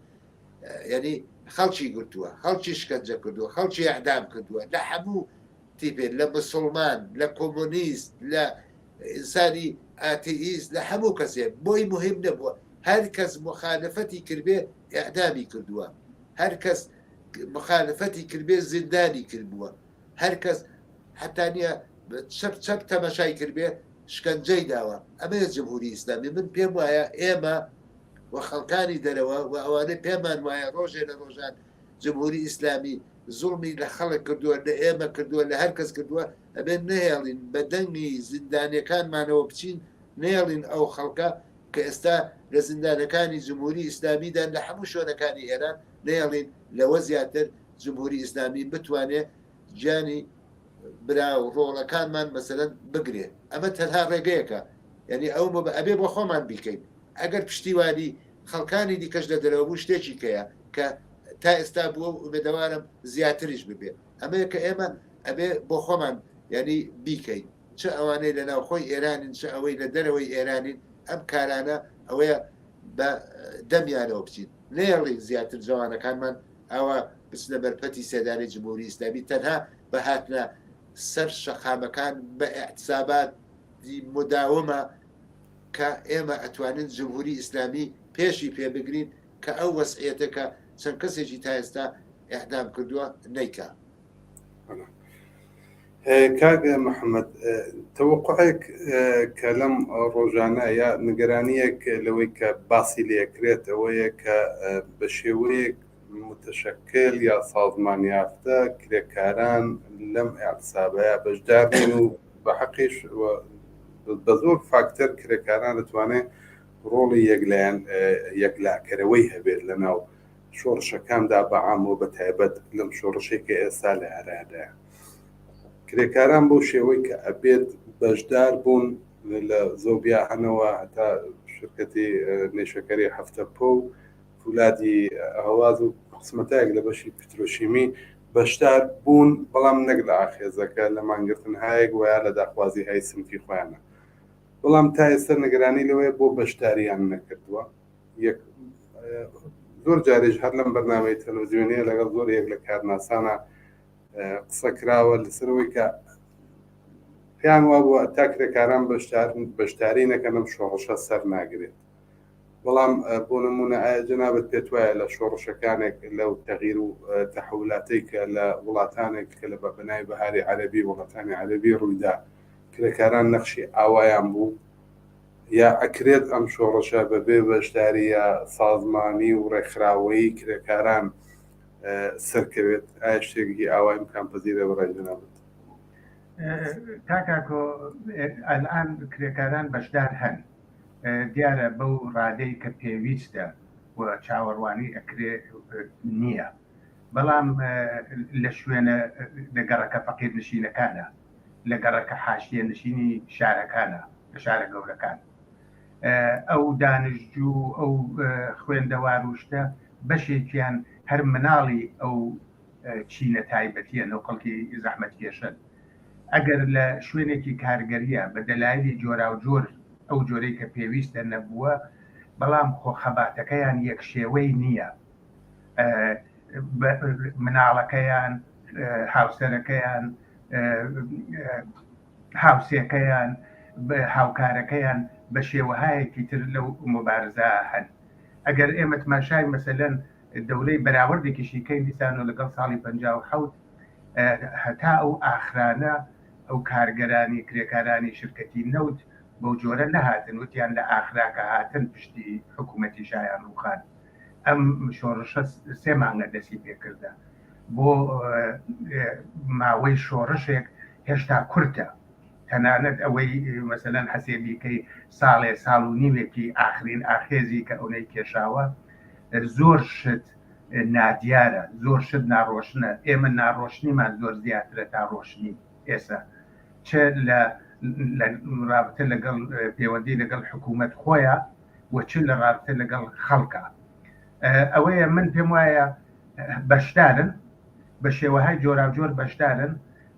یعنی خەڵکی گرتووە خەڵکی شکەنجە کردووە خەڵکی ئەعدام کردووە لە هەموو تیپێ لە مسلمان لە کۆمۆنیست لە ئینسانی ئاتیئیست لە هەموو کەسێ بۆی مهم نەبووە هەر کەس مخالفەتی کردبێ ئەعدامی کردووە هەر کەس مخالفەتی کردبێ زیندانی کردبووە هەر کەس حتا نییە چەپ چەپ تەمەشای کردبێ شکەنجەی داوە ئەمەیە جمهوری ئیسلامی من پێم وایە ئێمە و خەڵکانی دەرەوە و ئەوانەی پێمان وایە ڕۆژێ لە ڕۆژان جمهوری ئیسلامی زوڵمی لە خەڵک کردووە لە ئێمە کردووە لە هەر کەس کردووە ئەبێ نەهێڵین بە دەنگی زیندانیەکانمانەوە بچین نەیەڵین ئەو خەڵکە کە ئێستا لە زیندانەکانی جمهوری ئیسلامیدان لە هەموو شوێنەکانی ئێران نەیەڵین لەوە زیاتر جمهوری ئیسلامی بتوانێ گیانی برا و ڕۆڵەکانمان مەسەلەن بگرێ ئەمە تەنها ڕێگەیەکە یعنی ئەو ئەبێ بۆ خۆمان بیکەین ئەگەر پشتیوانی خەڵکانی دیکەش لە دەرەوە بوو شتێکی کەیە کە تا ئێستا بووە و ئومێدەوارم زیاتریش ببێ ئەمەیە کە ئێمە ئەبێ بۆ خۆمان یعنی بیکەین چ ئەوانەی لە ناوخۆی ئێرانین چ ئەوەی لە دەرەوەی ئێرانین ئەم کارانە ئەوەیە بە دەمیانەوە بچین نەیەڵین زیاتر جوانەکانمان ئاوا بچنە بەر پەتی سێدارەی جمهوری ئیسلامی تەنها بە هاتنە سەر شەقامەکان بە ئیعتساباتی مداومە کە ئێمە ئەتوانین جمهوری ئیسلامی پێشی پێ بگرین کە ئەو وەزعیەتە کە چەند کەسێکی تا ئێستا ئیعدام کردووە نەیکا. کاک محەممەد تەوەقعێک کە لەم ڕۆژانە یا نیگەرانییەک لەوەی کە باسی لێکرێت ئەوەیە کە بە شێوەیەک متشکل یا سازمان یافتە کرێکاران لەم ئیعتسابەیە بەشدار نین و بە حەقیش بە زۆر فاکتەر کرێکاران دەتوانێت ڕۆڵی یەکلایەن یەکلاکەرەوەی هەبێت لە ناو شۆڕشەکاندا بە عام و بە تایبەت لەم شۆڕشەی کە ئێستا لە ئارادایە کرێکاران بەو شێوەی کە ئەبێت بەشدار بوون لە زۆبیاهەنەوە هەتا شرکەتی نەیشەکەری هەفتەپۆ و فولادی هەواز و قسمەتایەک لە بەشی پترۆشیمی بەشدار بوون بەڵام نەک لە ئاخێزەکە لە مانگرتن هایەک ویا لە داخوازی های سنفی خۆیانە بەڵام تا ئێستا نگرانی لەوەیە بۆ بەشداریان نەکردووە یەک زۆر جارێش هەر لەم بەرنامەی تەلەڤزیۆنیە لەگەڵ زۆر یەک لە کارناسانە قسە کراوە لەسەرەوەی کە پێیان وابووە تا کرێکاران بەشدار بەشداری نەکەن ئەم شۆڕشە سەر ناگرێت بەڵام بۆ نمونە ئایا جەنابت پێت وایە لە شۆڕشەکانێک لەو تەغیر و تەحولاتەی کە لە وڵاتانێک کە لە بەناوی بەهاری عەرەبی وڵاتانی عەرەبی ڕوویدا کرێکاران نەخشی ئاوایان بوو یا ئەکرێت ئەم شۆڕشە بە بێ بەشدارییە سازمانی و ڕێکخراوەیی کرێکاران سەرکەوێت؟ ئایا شتێکی ئاوا ئیمکان پەزیرە بەڕای جەنابت؟ کاک ئاکۆ ئەلئان کرێکاران بەشدار هەن دیارە بەو ڕادەی کە پێویستە و چاوەڕوانی ئەکرێ نییە بەڵام لە شوێنە لە گەڕەکە فەقیرنشینەکانە لە گەڕەکە حاشیە نشینی شارەکانە لە شارە گەورەکان ئەو دانشجوو ئەو خوێندەوار و شتە بەشێکیان هەر مناڵی ئەو چینە تایبەتیەن و خەڵکی زەحمەتکێشن ئەگەر لە شوێنێکی کارگەریە بە دەلایلی جۆراوجۆر ئەو جۆرەی کە پێویستە نەبووە. بەڵام خۆ خەباتەکەیان یەک شێوەی نییە. مناڵەکەیان، هاوسەرەکەیان، هاوسێکەیان، هاوکارەکەیان بە شێوەهایەکی تر لەو موبارزە هەن. ئەگەر ئێمە تماشای مەسەلەن دەورەی بەراوردێکیشی کەین دیسانەوە لەگەڵ ساڵی 57 هەتا ئەو ئاخرانە ئەو کارگەرانی کرێکارانی شرکەتی نەوت بەو جۆرە نەهاتن وتیان لە ئاخرا کە هاتن پشتی حکوومەتی شایان ڕووخان. ئەم شۆڕشە سێ مانگە دەستی پێکردە بۆ ماوەی شۆڕشێک هێشتا کورتە تەنانەت ئەوەی مەسەلەن حەسێبیکەی ساڵێ ساڵ و نیوێکی ئاخرین ئاخێزی کە ئەونەی کێشاوە زۆر شت نادیارە زۆر شت ناڕۆشنە ئێمە ناڕۆشنیمان زۆر زیاترە تا ڕۆشنی ئێستا چ لە رابتە لەگەڵ پەیوەندی لەگەڵ حکوومەت خۆیان و چ لە ڕابتە لەگەڵ خەڵکا. ئەوەیە من پێم وایە بەشدارن بە شێوەهای جۆراوجۆر بەشدارن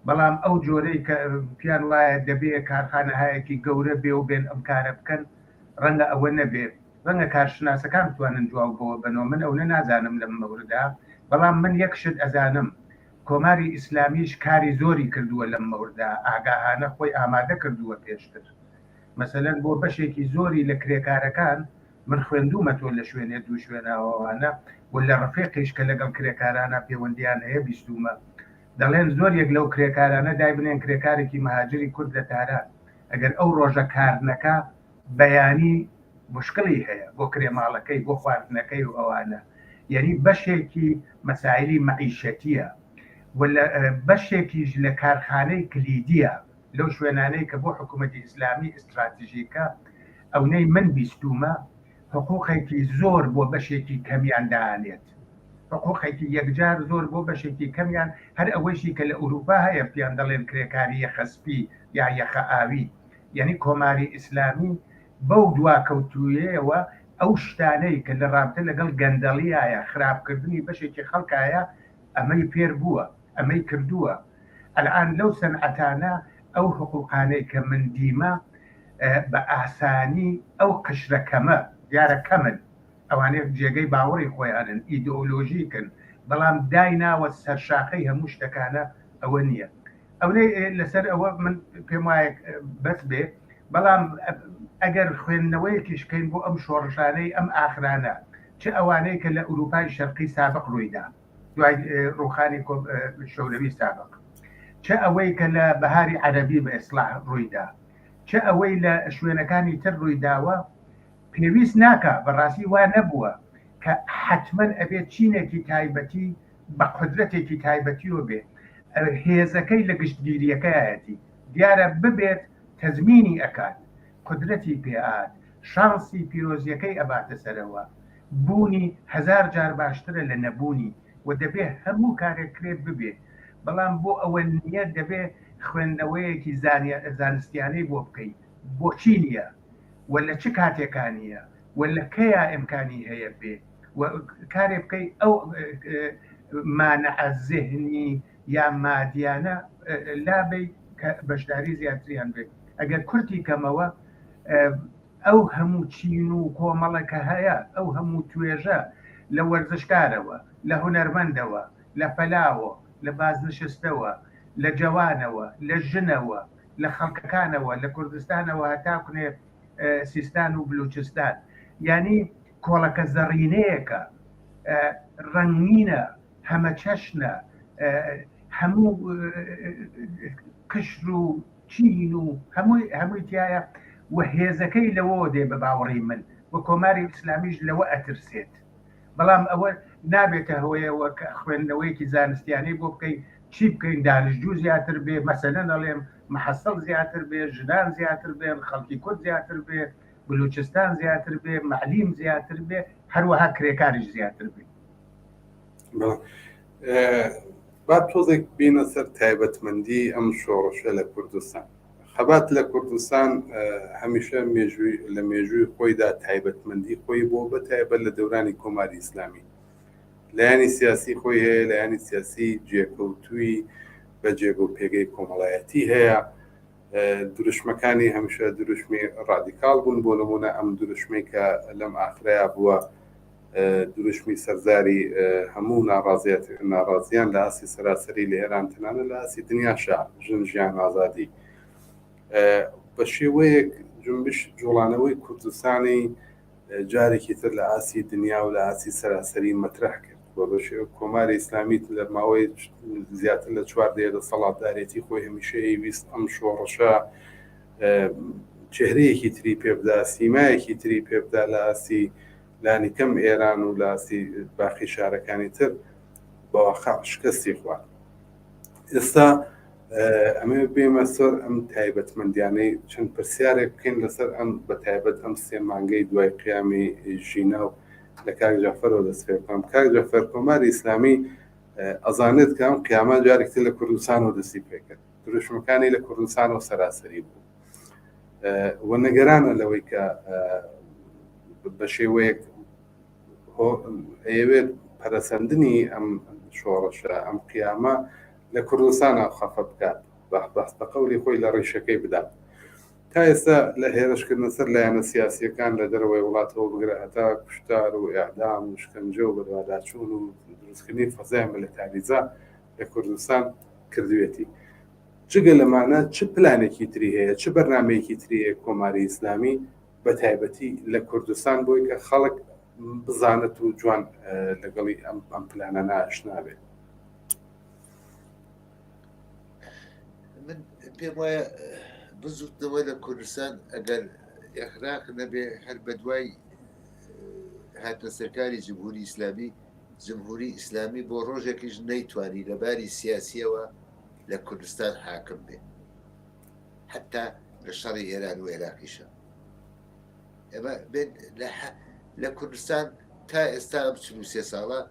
بەڵام ئەو جۆرەی کە پیان وایە دەبێ کارخانەهایەکی گەورە بێ و بێن ئەم کارە بکەن ڕەنگە ئەوە نەبێ ڕەنگە کارشناسەکان بتوانن جواب بەوە بەنەوە من ئەونە نازانم لەم مەوردا بەڵام من یەک شت ئەزانم کۆماری ئیسلامیش کاری زۆری کردووە لەم مەوردا ئاگاهانە خۆی ئامادە کردووە پێشتر مەسەلەن بۆ بەشێکی زۆری لە کرێکارەکان من خوێندوومە تۆ لە شوێنێ دوو شوێناوەوانە و لە ڕفێقیش کە لەگەڵ کرێکارانە پەیوەندیان هەیە بیستوومە دەڵێن زۆر یەک لەو کرێکارانە دایبنێن کرێکارێکی مهاجری کورد لە تاران ئەگەر ئەو ڕۆژە کار نەکا بەیانی مشکلی هەیە بۆ کرێ ماڵەکەی بۆ خواردنەکەی و ئەوانە یعنی بەشێکی مەسایلی مەعیشەتیە و لە بەشێکیش لە کارخانەی کلیدیە لەو شوێنانەی کە بۆ حکوومەتی ئیسلامی ئیستراتژیکە، ئەونەی من بیستوومە حقووقێکی زۆر بۆ بەشێکی کەمیان دائەنێت. حقووقێکی یەکجار زۆر بۆ بەشێکی کەمیان، هەر ئەوەیشی کە لە ئورووپا هەیە پێیان دەڵێن کرێکاری یەخە سپی یا یەخە ئاوی. یانی کۆماری ئیسلامی بەو دواکەوتوویەیەوە ئەو شتانەی کە لە ڕابتە لەگەڵ گەندەڵیایە، خراپکردنی بەشێکی خەڵکایە، ئەمەی فێر بووە، ئەمەی کردووە. ئەلئان لەو سەنعەتانە ئەو حقوقانەی کە من دیمە بە ئاسانی ئەو قشرە کەمە، دیارە کەمن، ئەوانەی جێگەی باوەڕی خۆیانن، ئیدئۆلۆژیکن، بەڵام دایناوە سەرشاخەی هەموو شتەکانە ئەوە نییە. ئەونەی لەسەر ئەوە من پێم وایە بەس بێ، بەڵام ئەگەر خوێندنەوەیەکیش کەین بۆ ئەم شۆڕشانەی ئەم ئاخرانە، چ ئەوانەی کە لە ئورووپای شەرقی سابق ڕوویدا، دوای ڕووخانی شەورەوی سابق، چ ئەوەی کە لە بەهاری عەرەبی بە ئیسڵاح ڕوویدا، چ ئەوەی لە شوێنەکانی تر ڕوویداوە، پێویست ناکا، بەڕاستی وا نەبووە کە حەتمەن ئەبێ چینێکی تایبەتی بە قودرەتێکی تایبەتیەوە بێ، هێزەکەی لە گشتگیرییەکەیەتی، دیارە ببێت تەزمینی ئەکات، قودرەتی پێ ئات، شانسی پیرۆزیەکەی ئەباتە سەرەوە، بوونی هەزار جار باشترە لە نەبوونی و دەبێ هەموو کارێک کرێ ببێ، بەڵام بۆ ئەوە نیە دەبێ خوێندنەوەیەکی زانستیانەی بۆ بکەی بۆچی نیە و لە چ کاتێکا نیە و لە کەیا ئیمکانی هەیە بێ و کارێ بکەی ئەو مانعە زهنی یا مادیانە لابەی کە بەشداری زیاتریان بێت ئەگەر کورتی کەمەوە ئەو هەموو چین و کۆمەڵە کە هەیە ئەو هەموو توێژە لە وەرزشکارەوە لە هونەرمەندەوە لە فەلاوە لە بازنشستەوە لە جەوانەوە لە ژنەوە لە خەڵکەکانەوە لە کوردستانەوە هەتاکونێ سیستان و بلوچستان یعنی کۆڵەکە زەڕینەیەکە ڕەنگینە هەمەچەشنە، هەموو قشر و چین و هەمووی هەمووی تایە و هێزەکەی لەوەوە دێ بە باوەڕی من و کۆماری ئیسلامیش لەوە ئەترسێت بەڵام ئەوە نابێتە هۆیەوە کە خوێندنەوەیەکی زانستیانەی بۆ بکەین چی بکەین دانشجوو زیاتر بێ مەسەلەن ئەڵێم محەسەڵ زیاتر بێ ژنان زیاتر بێن خەڵکی کورد زیاتر بێ بلوچستان زیاتر بێ مەعلیم زیاتر بێ هەروەها کرێکاریش زیاتر بێ با تۆزێک بینە سەر تایبەتمەندی ئەم شۆڕشە لە کوردستان خەبات لە کوردستان هەمیشە مێژووی لە مێژووی خۆیدا تایبەتمەندی خۆی بۆ بە تایبەت لە دەورانی کۆماری ئیسلامی لایەنی سیاسی خۆی هەیە لایەنی سیاسی جێکەوتووی بە جێگە و پێگەی کۆمەڵایەتی هەیە. دروشمەکانی هەمیشە دروشمی ڕادیکاڵ بوون بۆ نمونە ئەم دروشمەی کە لەم ئاخرەیا بووە دروشمی سەرزاری هەموو ناڕازیەت ناڕازیان لە ئاستی سەراسەری لە ئێران تەنانە لە ئاستی دنیاشا ژن ژیان ئازادی بە شێوەیەک جنبش جوڵانەوەی کوردستانی جارێکی تر لە ئاستی دنیا و لە ئاستی سەراسەری مەترح کرد و بە شێوە کۆماری ئیسلامی لە ماوەی زیاتر لە چوار دەیە دەسەڵاتدارێتی خۆی هەمیشە ئەیویست ئەم شۆڕشە چهرەیەکی تری پێبدا سیمایەکی تری پێبدا لە ئاستی لانیکەم ئێران و لە ئاستی باقی شارەکانی تر بەواقع شکستی خوارد. ئێستا ئەمە بێمە سەر ئەم تایبەتمەندیانەی چەند پرسیارێک بکەین لەسەر ئەم بە تایبەت ئەم سێ مانگەی دوای قیامی ژینا و لە کاک جەعفەرەوە دەست پێ بکەم. کاک جەعفەر کۆماری ئیسلامی ئەزانێت کە ئەم قیامە جارێکتر لە کوردستانەوە دەستی پێکرد، دروشمەکانی لە کوردستانەوە سەراسەری بوو و نەگەرانە لەوەی کە بە شێوەیەک ئەیەوێت پەرەسەندنی ئەم شۆڕشە ئەم قیامە لە کوردستانە خەفە بکات بەس بە قەولی خۆی لە ڕیشەکەی بدات. تا ئێستا لە هێرشکردنە سەر لایەنە سیاسییەکان لە دەرەوەی وڵاتەوە بگرە هەتا کوشتار و ئێعدام و شکەنجە و بەدواداچوون و دروستکردنی فەزای ملتاریزە لە کوردستان کردوێتی. جگە لەمانە چ پلانێکی تری هەیە، چ بەرنامەیەکی تری هەیە کۆماری ئیسلامی بە تایبەتی لە کوردستان بۆی کە خەڵک بزانێت و جوان لەگەڵی ئەم ئەم پلانانە ئاشنا بێت؟ من پێم وایە بزوتنەوە لە کوردستان ئەگەر ئەخراق نەبێ هەر بە دوای هاتنە سەرکاری جمهوری ئیسلامی جمهوری ئیسلامی بۆ ڕۆژێکیش نەیتوانی لە باری سیاسیەوە لە کوردستان حاکم بێ حتا لە شەڕی ئێران و عێراقیشە ئێمە لە کوردستان تا ئێستا ئەم 43 ساڵە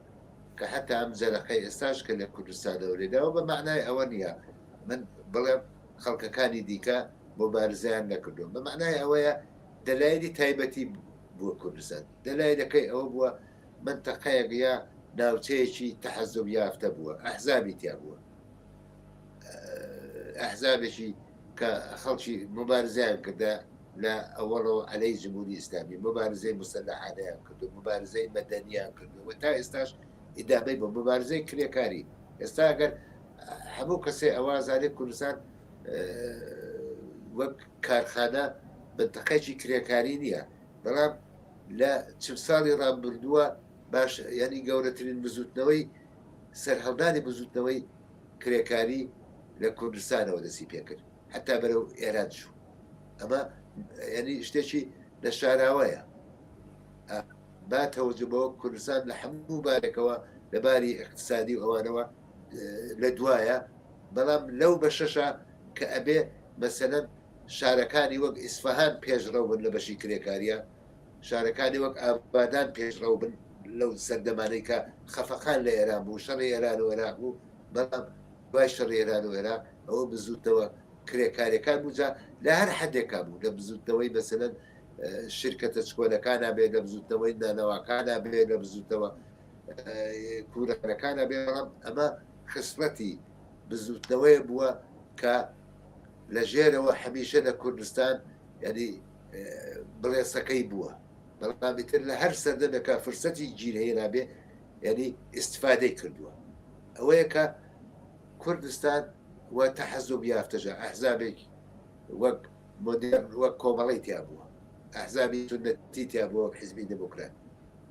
کە حەتا ئەم جەرەقەی ئێستاش کە لە کوردستانەوە لێداوە بە مەعنای ئەوە نییە من بڵێم خەڵکەکانی دیکە موبارزەیان نەکردووە، بە مەعنای ئەوەیە دەلایلی تایبەتی بووە کوردستان، دەلایلەکەی ئەوە بووە مەنتەقەیەک یا ناوچەیەکی تەحەزوب یافتە بووە، ئەحزابی تیا بووە، ئەحزابێکی کە خەڵکی موبارزەیان کردە لە ئەوەڵەوە عەلەی جمهوری ئیسلامی موبارزەی موسەلەحانەیان کردو موبارزەی مەدەنیان کردو و تا ئێستاش ئیدامەی بۆ موبارزەی کرێکاری ئێستا ئەگەر هەموو کەسێ ئەوە زانێت کوردستان وەک کارخانە منتەقەیەکی کرێکاری نییە بەڵام لە چل ساڵی ڕابردووە باش ینی گەورەترین بزوتنەوەی سەرهەڵدانی بزوتنەوەی کرێکاری لە کوردستانەوە دەستی پێکرد حتا بەرەو ئێران چوو ئەمە ینی شتێکی لە شاراوەیە با تەوەجە بەوە کوردستان لە هەموو بارێکەوە لە باری اقتصادی و ئەوانەوە لە دوایە بەڵام لەو بەشەشە کە ئەبێ مەسەلەن شارەکانی وەک ئیسفەهان پێشڕەو بن لە بەشی کرێکاریە شارەکانی وەک ئابادان پێشڕەو بن لەو سەردەمانەی کە خەفەقان لە ئێران بوو شەڕی ئێران و عێراق بوو بەڵام دوای شەڕی ئێران و عێراق ئەوە بزوتنەوە کرێکاریەکان بوو جا لە هەر حدێکا بوو لە بزوتنەوەی مەسەلەن شرکەتە چکۆلەکانە بێ لە بزوتنەوەی نانەواکانە بێ لە بزوتنەوە کورەکانە بێ بەڵام ئەمە خسڵەتی بزوتنەوەیە بووە کە لە ژێرەوە هەمیشە لە کوردستان یعنی بڵێسەکەی بووە بەڵام ئیتر لە هەر سەردەمێکا فرسەتی گیر هێنابێ یعنی ئیسفادەی کردووە ئەوەیە کە کوردستان و تەحەزوب یافتەشە ئەحزابێک وەک مۆدێرن وەک کۆمەڵەی تیا بووە ئەحزابی سوننەتی تیا بووە وەک حیزبی دێموکرات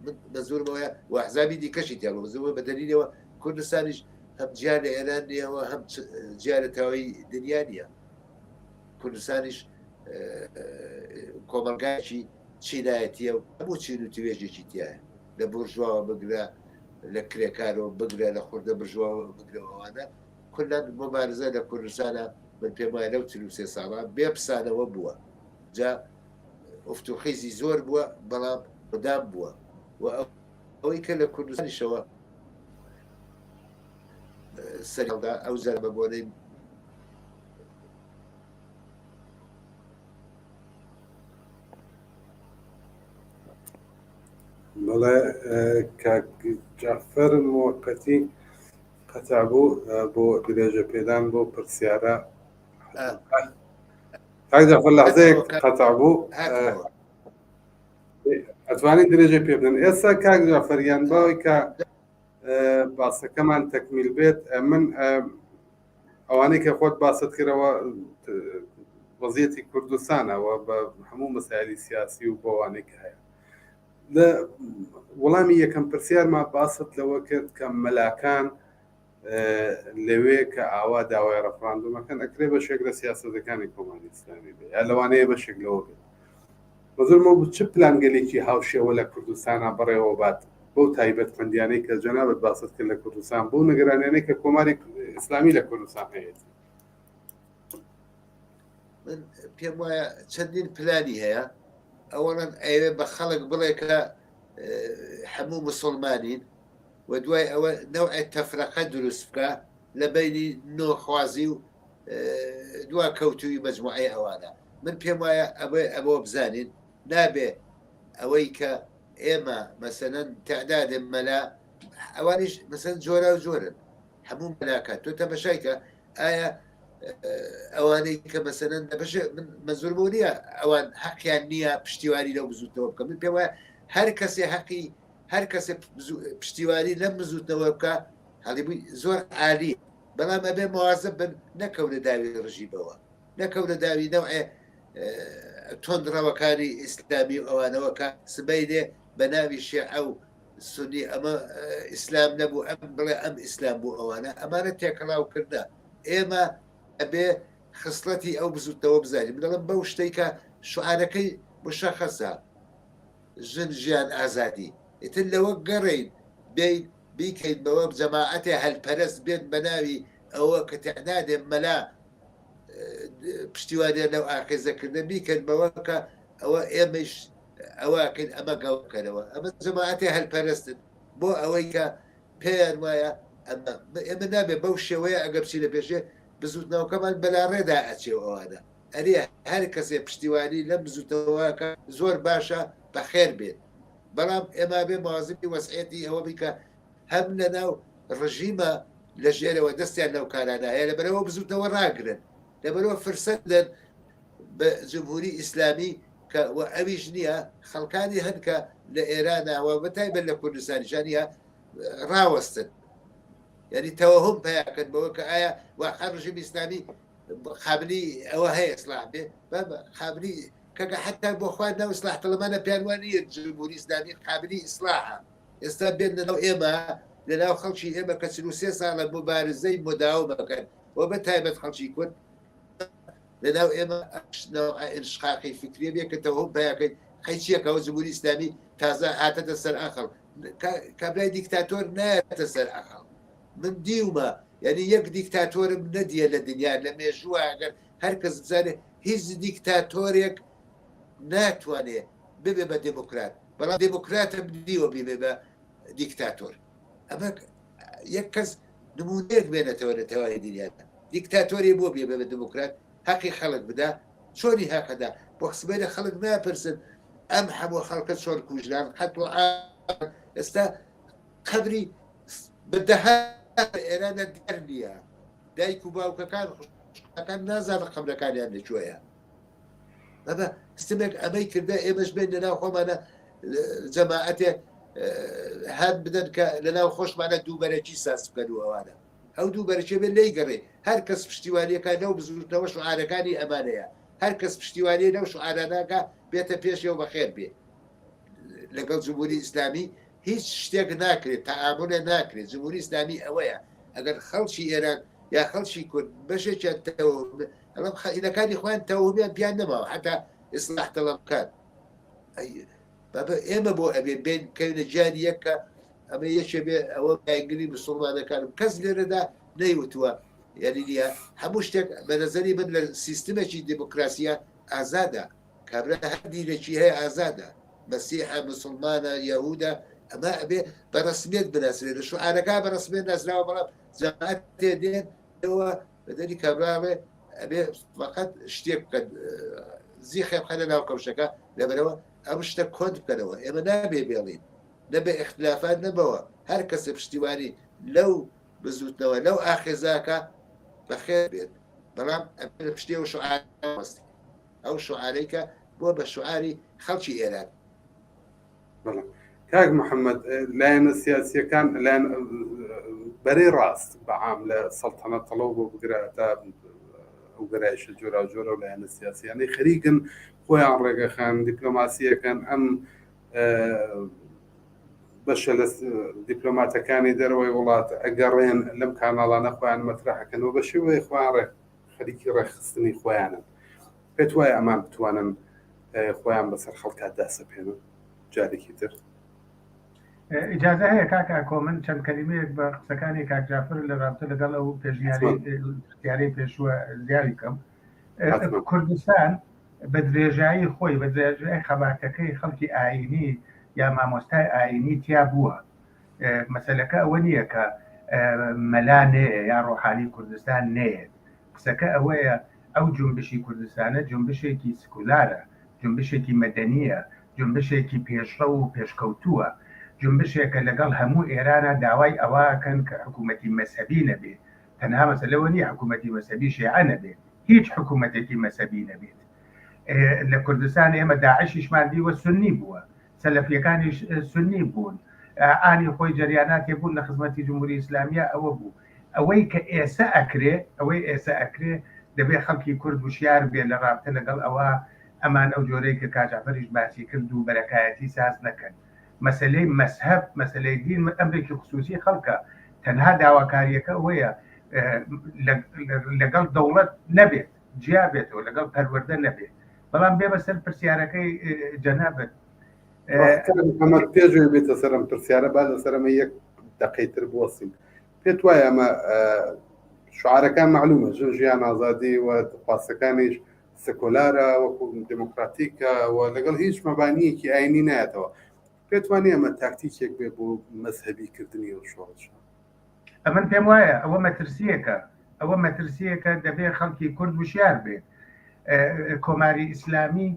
من مەزورم ئەوەیە و ئەحزابی دیکەشی تیا بووە مەزورم بە دەلیلەوە کوردستانیش هەم جیا لە ئێران نییە و هەم جیا لە تەواوی دنیا نییە کوردستانیش کۆمەڵگایەکی چینایەتیە و هەموو چین و توێژێکی تایە لە بورژواوە بگرە لە کرێکارەوە بگرە لە خوردە برژواوە بگرە ئەوانە کولەن موبارزە لە کوردستانا من پێم وایە لەو 43 ساڵە بێ پسانەوە بووە جا ئوفت و خیزی زۆر بووە بەڵام مدام بووە و ئەوەی کە لە کوردستانیشەوە سەردا ئەو جار بە بۆنەی بەڵێ کاک جەعفەر موەقەتی قەتع بوو بۆ درێژە پێدان بۆ پرسیارە. کاک جەعفەر لەحزەیەک قەتع بوو ئەتوانین درێژەی پێ بدەن ئێستا کاک جەعفەر یان باوەی کە باسەکەمان تەکمیل بێت من ئەوانەی کە خۆت باست کردەوە وەزیەتی کوردستانەوە بە هەموو مەسایلی سیاسی و بۆوانەی کە هەیە لە وەڵامی یەکەم پرسیارما باست لەوە کرد کە مەلاکان لەوێ کە ئاوا داوای ڕەفراندۆمەکەن ئەکرێ بەشێک لە سیاسەتەکانی کۆماری ئیسلامی بێ یا لەوانەیە بەشێک لەوە بێت مەزورمە بوو چ پلانگەلێکی هاوشێوە لە کوردستانە بەڕێوە بات بەو تایبەتمەندیانەی کە جەنابت باست کرد لە کوردستان بەو نگرانیانەی کە کۆماری ئیسلامی لە کوردستان هەیەتی. من پێم وایە چەندین پلانی هەیە ئەوەڵەن ئەوێ بە خەڵک بڵێ کە هەموو مسلمانین و دوای ئەوە نەوعێ تەفرەقە دروست بکا لە بەینی نۆخوازی و دوا کەوتووی مەجموعەی ئەوانە من پێم وایە ئەوێ ئەوە بزانین نابێ ئەوەی کە ئێمە مەسەلەن تعداد مەلا ئەوانیش مەسەن جۆرا و جۆرن هەموو مەلاکە تۆ تەمەشای کە ئایا ئەوانەی کە مەسەلەن دەبەشێ من مەزور بۆ نییە ئەوان حەقیان نییە پشتیوانی لەو بزوتنەوە بکە من پێم وایە هەر کەسێ حەقی هەر کەسێ پشتیوانی لەم بزوتنەوە بکە هەڵیبووی زۆر عالی بەڵام ئەبێ موازب بن نەکەونە داوی ڕژیمەوە نەکەونە داوی نەوعێ تۆندڕەوەکانی ئیسلامی و ئەوانەوە کە سبەینێ بە ناوی شێعە و سونی ئەمە ئیسلام نەبوو ئەم بڵێ ئەم ئیسلام بوو ئەوانە ئەمانە تێکەڵاو کردە ئێمە ئەبێ خسڵەتی ئەو بزوتنەوە بزانین من دەڵێم بەو شتەی کە شعارەکەی مشەخەسە ژن ژیان ئازادی ئیتر لەوە گەڕێین بێین بیکەین بەوە جەماعەتێ هەلپەرست بێن بەناوی ئەوە کە تەعنادێ مەلا پشتیوانیان لەو ئاخێزەکردە بیکەن بەوە کە ئەوە ئێمەش ئەوەکەین ئەمە گەڵکەرەوە ئەمە جەماعەتێ هەلپەرستن بۆ ئەوەی کە پێیان وایە ئەمە ئێمە نابێ بەو شێوەیە ئەگە بچینە پێشێ بزوتنەوەکەمان بەلاڕێدا ئەچێ و ئەوانە ئەرێ هەر کەسێ پشتیوانی لەم بزوتنەوەکە زۆر باشە بەخێر بێت بەڵام ئێمە بێ مازمی وەسعەتی ئەوە بی کە هەم لەناو ڕژیمە لە ژێرەوە دەستیان لەو کارانە هەیە لەبەرەوە بزوتنەوە ڕاگرن لەبەرەوە فرسەت دەن بە جمهوری ئیسلامی کە و ئەویش نییە خەڵکانی هەن کە لە ئێرانەوە بەتایبەت لە کوردستانیشانە ڕاوەستن یعنی تەوەهم پیاکەن بەوە کە ئایا واقع ڕژیم ئیسلامی قابلی ئەوە هەیە ئیسلاح بێ قابلی کەکە حتا بۆ خۆیان ناو ئیسلاح تەڵەمانە پێیان وان نییە جمهوری ئیسلامی قابلی ئیسلاحە ئێستا بێن لەناو ئێمە لەناو خەڵکی ئێمە کە 43 ساڵە مبارزەی مداومەکەن و بە تایبەت خەڵکی کورد لەناو ئێمە ئینشقاقی فکریە بێ کە تەوەهم پیاکەین قەیچیەکەەوە جمهوری ئیسلامی تازە هاتەتە سەر ئەقڵ کابرای دیکتاتۆر نایەتە سەر ئەقڵ من دیومە یعنی یەک دیکتاتۆرم نەدیە لە دنیا لە مێژووە ئەگەر هەر کەس بزانێ هیچ دیکتاتۆرێک ناتوانێ ببێ بە دێموکرات بەڵام دێموکراتم دیوە ببێ بە دیکتاتۆر ئەمە یەک کەس نمونەیەک بێنێتەوە لە تەواوی دنیادا دیکتاتۆری بۆ بێ بە دێموکرات هەقی خەڵک بدا چۆنی هەقەدا بۆ سبەینە خەڵک ناپرسن ئەم هەموو خەڵکە چۆن کوژران قەتڵ ئێستا قەبری بە دەها ئێرانە دیار نییە دایک و باوکەکان خوشکەکان نازانن قەبرەکانیان لە کوێیە بابا ستمێک ئەمەی کردە ئێمەش بێن لەناو خۆمانە جەماعەتێ هەم بدەن کە لەناو خۆشمانە دووبەرەکی ساز بکەن و ئەوانە ئەو دوو بەرەکێ بێت لی گەڕێ هەر کەس پشتیوانیەکە لەو بزوتنەوە شعارەکانی ئەمانەیە هەر کەس پشتیوانی لەو شعاراناکە بێتە پێشێ و بەخێر بێ لەگەڵ جمهوری ئیسلامی هیچ شتێک ناکرێت تەعامولە ناکرێت جمهوری ئیسلامی ئەوەیە ئەگەر خەڵکی ئێران یا خەڵکی کورد بەشێکیان ئەڵم خەئینەکانی خۆیان تەوهمیان پیان نەماوە حتا ئیسلاح تەڵەبکان بابە ئێمە بۆ ئەبێ بێن بکەوینە گیانی یەک کە ئەمە یەکێ بێ ئەوە بایگری مسلمانەکانم کەس لێرەدا نەیوتووە یعنی نییە هەموو شتێک بە نەزەری من لە سیستمێکی دیموکراسیە ئازادە کابرا هەر دینێکی هەیە ئازادە، مەسیحە، مسوڵمانە، یەهودە، ئەمە ئەبێ بە ڕەسمیەت بناسرێت، لە شوعارەکە بە ڕەسمیەت ناسراوە، بەڵام جەماعەتێ دێن ئەوە بەدەری کابرا ئەڵێ ئەبێ فقط شتێک بکەن زیخێ بخەنە ناو کەوشەکە لەبەرەوە ئەم شتە کۆنت بکەنەوە ئێمە نابێ بێڵین نەبێ اختلافات نەبەوە هەر کەسێ پشتیوانی لەو بزوتنەوە لەو ئاخێزاکە بەخێر بێت بەڵام ئەبێ لە پشتیەوە شوعار وەستی. ئەو شوعارەی کە بووە بە شوعاری خەڵکی ئێران. بەڵێ کاک محەممەد لایەنە سیاسیەکان لایەن بەرەی ڕاست بە عام لە سەڵتەنەت تەڵەو بۆ بگرە تا ئەو گەرایشە جۆراوجۆرە و لایەنە سیاسیانەی خەریکن خۆیان ڕێگەخان دیپلۆماسیەکەن ئەم بەشە لە دیپلۆماتەکانی دەرەوەی وڵات ئەگەڕێن لەم کاناڵانە خۆیان مەترحەکەنەوە بە شێوەیە خۆیان ڕێک خەریکی ڕێکخستنی خۆیانن پێت وایە ئەمان بتوانن خۆیان بەسەر خەڵکا داسەپێنن جارێکی تر؟ ئیجازە هەیە کاک ئاکۆ من چەند کەلیمەیەک بە قسەکانی کاک جافر لە رابتە لەگەڵ ئەو پێشنیاری پرسیارەی پێشووە زیادی بکەم. کوردستان بە درێژایی خۆی بە درێژای خەباتەکەی خەڵکی ئایینی یا مامۆستای ئایینی تیا بووە. مەسەلەکە ئەوە نییە کە مەلا نەیە یا ڕۆحانی کوردستان نەیەت. قسەکە ئەوەیە ئەو جونبشی کوردستانە جونبشێکی سکولارە، جونبشێکی مەدەنییە، جونبشێکی پێشڕەو و پێشکەوتووە، جونبشێکە لەگەڵ هەموو ئێرانا داوای ئەوە ئەکەن کە حکوومەتی مەزهەبی نەبێ، تەنها مەسەلە ئەوە نییە حکوومەتی مەزهەبی شێعە نەبێ، هیچ حکوومەتێکی مەزهەبی نەبێت. لە کوردستان ئێمە داعشیشمان دیوە سوننی بووە، سەلەفیەکانیش سوننی بوون، ئانی خۆی جەریاناتێ بوون لە خزمەتی جمهوری ئیسلامیە ئەوە بوو. ئەوەی کە ئێسە ئەکرێ، ئەوەی ئێسە ئەکرێ دەبێ خەڵکی کورد وشیار بێ لە ڕابتە لەگەڵ ئەوە ئەمان ئەو جۆرەی کە کاک جەعفەریش باسی کرد و بەرەکایەتی ساز نەکەن. مەسەلەی مەزهەب، مەسەلەی دین ئەمرێکی خسوسی خەڵکە، تەنها داواکاریەکە ئەوەیە لەگەڵ دەوڵەت نەبێت، جیا بێتەوە، لەگەڵ پەروەردە نەبێ. بەڵام بێمە سەر پرسیارەکەی جەنابت. ئەمە پێش بێتە سەر ئەم پرسیارە با لەسەر ئەمە یەک دەقەی تر بوەستین. پێت وایە ئەمە شعارەکان معلومە ژن ژیان ئازادی و خواستەکانیش سکۆلارە وەکو دموکراتیکە و لەگەڵ هیچ مەبانیەکی ئاینی نایەتەوە پێت وانە ئەمە تاکتیکێک بێ بۆ مەزهەبی کردنی ئەو شۆڕشە؟ ئەمن پێم وایە ئەوە مەترسیەکە ئەوە مەترسیەکە دەبێ خەڵکی کورد وشیار بێ کۆماری ئیسلامی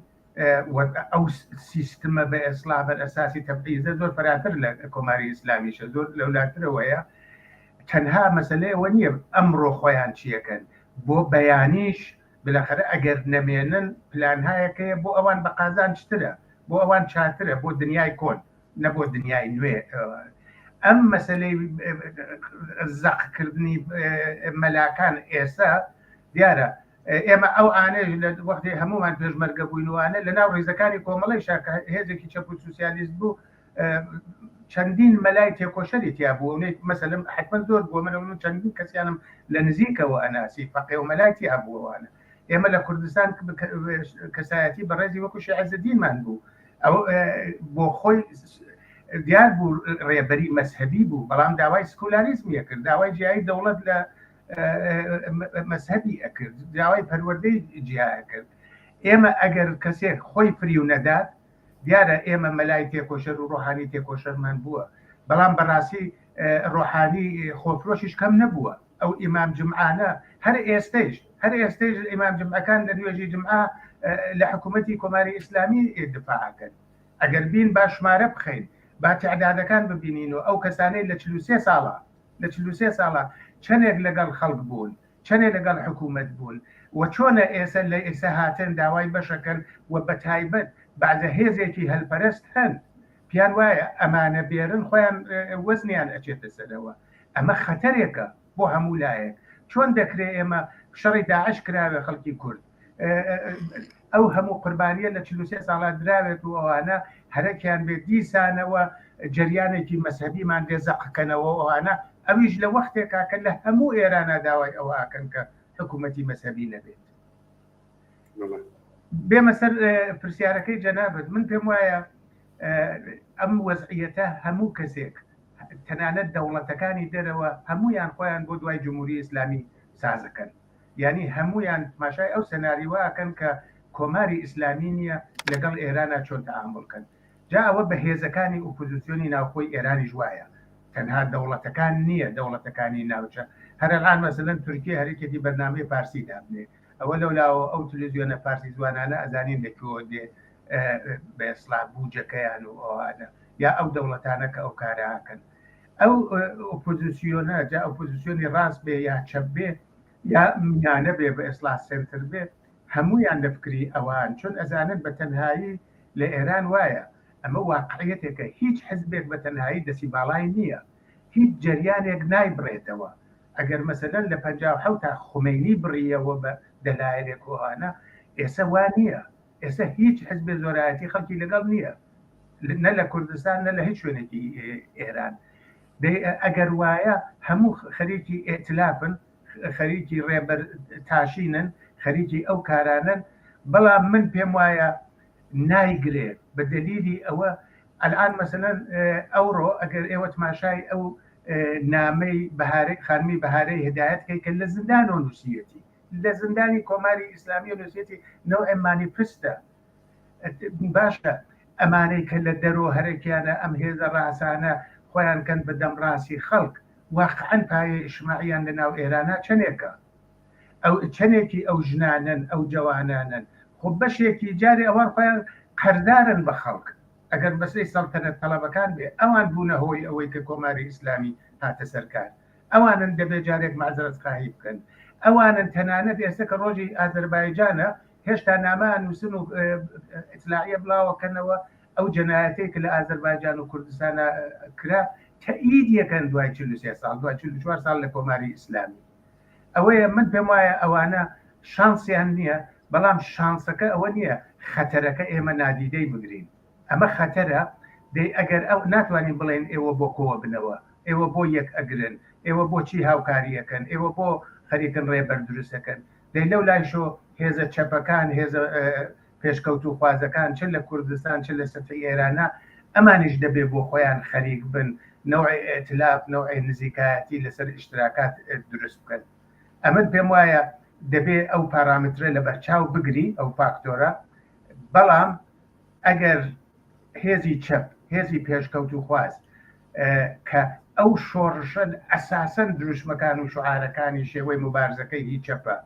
ئەو سیستمە بە ئێسڵا بەر ئەساسی تەبعیزە زۆر فەراتر لە کۆماری ئیسلامیشە زۆر لەولاترەوەیە تەنها مەسلەی ئەوە نییە ئەمڕۆ خۆیان چیەکەن بۆ بەیانیش بلەخەرە ئەگەر نەمێنن پلانهایەکەیە بۆ ئەوان بە قازانجترە بۆ ئەوان چاترە بۆ دنیای کۆن نە بۆ دنیای نوێ ئەم مەسلەی زەقکردنی مەلاکان ئێستا دیارە ئێمە ئەو ئانەیش لە وەختی هەمومان پێشمەرگە بووین وانە لە ناو ڕیزەکانی کۆمەڵی شاکە هێزێکی چەپ و سوسیالیست بوو چەندین مەلای تێکۆشەری تیا بوو مەسەلم حتمما زۆر بووە من من چەندین کەسیانم لە نزیکەوە ئەناسی فەقێ و مەلای تیا بووەوانە ئێمە لە کوردستان کەسایەتی بەڕێزی وەکو شێعزدینمان بوو ئەو بۆ خۆی دیار بوو ڕێبەری مەزهەبی بوو بەڵام داوای سکولاریزمی کرد داوای جیایی دەوڵەت لە مەزهەبی ئەکرد داوای پەروەردەی جیا کرد ئێمە ئەگەر کەسێک خۆی فریو نەدات دیارە ئێمە مەلای تێکۆشەر و ڕۆحانی تێکۆشەرمان بووە بەڵام بەڕاستی ڕۆحانی خۆفرۆشیش کەم نەبووە ئەو ئیمام جمعانە هەر ئێستەیش هەر ئێستەیش ئیمام جمعەکان لە نوێژی جمعە لە حکوومەتی کۆماری ئیسلامی دفاعەکەن ئەگەر بین با شمارە بخەین با تعدادەکان ببینین و ئەو کەسانەی لە 43 ساڵە لە 43 ساڵە چەندێک لەگەڵ خەڵک بوون چەندێک لەگەڵ حکوومەت بوون و چۆنە ئێسە لە ئێسە هاتن داوای بەشەکەن و بە تایبەت بەعزە هێزێکی هەلپەرست هەن پیان وایە ئەمانە بێرن خۆیان وەزنیان ئەچێتە سەرەوە ئەمە خەتەرێکە بۆ هەموو لایەک چۆن دەکرێ ئێمە شەڕی داعش کراوێ خەڵکی کورد ئەو هەموو قوربانیە لە 43 ساڵا دراوێت و ئەوانە هەرەکیان بێت دیسانەوە جەریانێکی مەزهەبیمان لێ زەقکەنەوە ئەوانە ئەویش لە وەختێکا کە لە هەموو ئێرانە داوای ئەوە ئەکەن کە حکوومەتی مەزهەبی نەبێت. بێمە سەر پرسیارەکەی جەنابت من پێم وایە ئەم وەزعیەتە هەموو کەسێک تەنانەت دەوڵەتەکانی دەرەوە هەمویان خۆیان بۆ دوای جمهوری ئیسلامی سازەکەن یعنی هەمویان تماشای ئەو سەناریوە ئەکەن کە کۆماری ئیسلامی نییە لەگەڵ ئێرانە چۆن تەعاموڵ کەن جا ئەوە بە هێزەکانی ئۆپۆزیسیۆنی ناوخۆی ئێرانیش وایە تەنها دەوڵەتەکان نییە دەوڵەتەکانی ناوچە هەرەلان مەسەلەن تورکیە هەرێکێتی بەرنامەی فارسی دابنێ ئەوە لەولاوە ئەو تلویزیۆنە فارسی زوانانە ئەزانین لە کوێوە دێ بە ئێسڵا بوجەکەیان و ئەوانە یا ئەو دەوڵەتانە کە ئەو کارە ئەکەن ئەو ئۆپۆزیسیۆنە جا ئۆپۆزیسیۆنی ڕاست بێ یا چەپ بێ یا میانە بێ بە ئێسڵا سێنتر بێ. هەموویان لە فکری ئەوان چون ئەزانن بە تەنهایی لە ئێران وایە ئەمە واقعیەتێکە هیچ حزبێک بە تەنهایی دەسی باڵای نییە هیچ جەریانێک نایبڕێتەوە ئەگەر مەسەلەن لە 57 تا خومەینی بڕیەوە بە دەلایلێک و ئەوانە ئێسە وا نییە ئێستا هیچ حزبێ زۆرایەتی خەڵکی لەگەڵ نییە نە لە کوردستان نە لە هیچ شوێنێکی ئێران ئەگەر وایە هەموو خەریکی ئیتلافن خەریکی ڕێبەر تاشینن خەریکی ئەو کارانەن بەڵام من پێم وایە نایگرێ بە دەلیلی ئەوە ئەلان مەسەلەن ئەوڕۆ ئەگەر ئێوە تماشای ئەو نامەی بەهارەی خانمی بەهارەی هدایەت کەی کە لە زیندانەوە نووسیەتی لە زیندانی کۆماری ئیسلامی نووسیەتی نەوعێ مانیفستە باشە ئەمانەی کە لە دەرۆ هەرەکیانە ئەم هێزە ڕاسانە خۆیان کەن بە دەمڕاستی خەڵک واقعەن پایەی ئیجتماعیان لە ناو ئێرانا چەنێکە؟ ئەو چەنێکی ئەو ژنانەن ئەو جەوانانەن؟ خۆ بەشێکی جارێ ئەوان خۆیان قەرزارن بە خەڵک ئەگەر مەسەلەی سەڵتەنەت تەڵەبەکان بێ ئەوان بوونە هۆی ئەوەی کە کۆماری ئیسلامی هاتە سەر کار ئەوانن دەبێ جارێک مەعزرەت خواهی بکەن ئەوانن تەنانەت ئێستا کە ڕۆژی ئازەربایجانە هێشتا نامە ئەنووسن و ئیتلاعیە بڵاوەکەنەوە ئەو جەنایەتەی کە لە ئازەربایجان و کوردستانا کرا تەئیید یەکەن دوای 43 ساڵ دوای 44 ساڵ لە کۆماری ئیسلامی ئەوەیە من پێم وایە ئەوانە شانسیان نییە بەڵام شانسەکە ئەوە نییە خەتەرەکە ئێمە نادیدەی بگرین ئەمە خەتەرە دەی ئەگەر ئەو ناتوانین بڵێن ئێوە بۆ کۆوە بنەوە ئێوە بۆ یەک ئەگرن ئێوە بۆچی هاوکاریەکەن ئێوە بۆ خەریکن ڕێبەر دروستەکەن دەی لەو لایشۆ هێزە چەپەکان هێزە پێشکەوتووخوازەکان چ لە کوردستان چ لە سەتحی ئێرانە ئەمانیش دەبێ بۆ خۆیان خەریک بن نەوعێ ئیئتلاف نەوعێ نزیکایەتی لەسەر ئیشتراکات دروست بکەن ئەمن پێم وایە دەبێ ئەو پارامترە لە بەرچاو بگری ئەو فاکتۆرە بەڵام ئەگەر هێزی چەپ هێزی پێشکەوتوخواز کە ئەو شۆڕشە ئەساسەن دروشمەکان و شعارەکانی شێوەی مبارزەکەی هی چەپە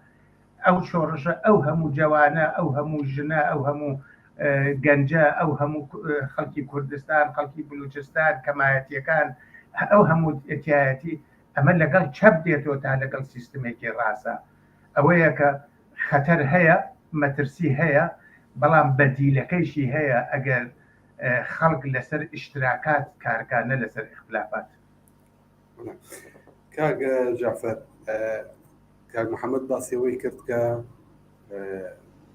ئەو شۆڕشە ئەو هەموو جەوانە ئەو هەموو ژنە ئەو هەموو گەنجە ئەو هەموو خەڵکی کوردستان خەڵکی بلوچستان کەمایەتیەکان ئەو هەموو تایەتی ئەمە لەگەڵ چەپ دێتەوە تا لەگەڵ سیستمێکی ڕاستە ئەوەیە کە خەتەر هەیە مەترسی هەیە بەڵام بەدیلەکەیشی هەیە ئەگەر خەڵک لەسەر ئیشتراکات کارکە نە لەسەر ئیختلافات. کاک جەعفەر کاک محەممەد باسی ئەوەی کرد کە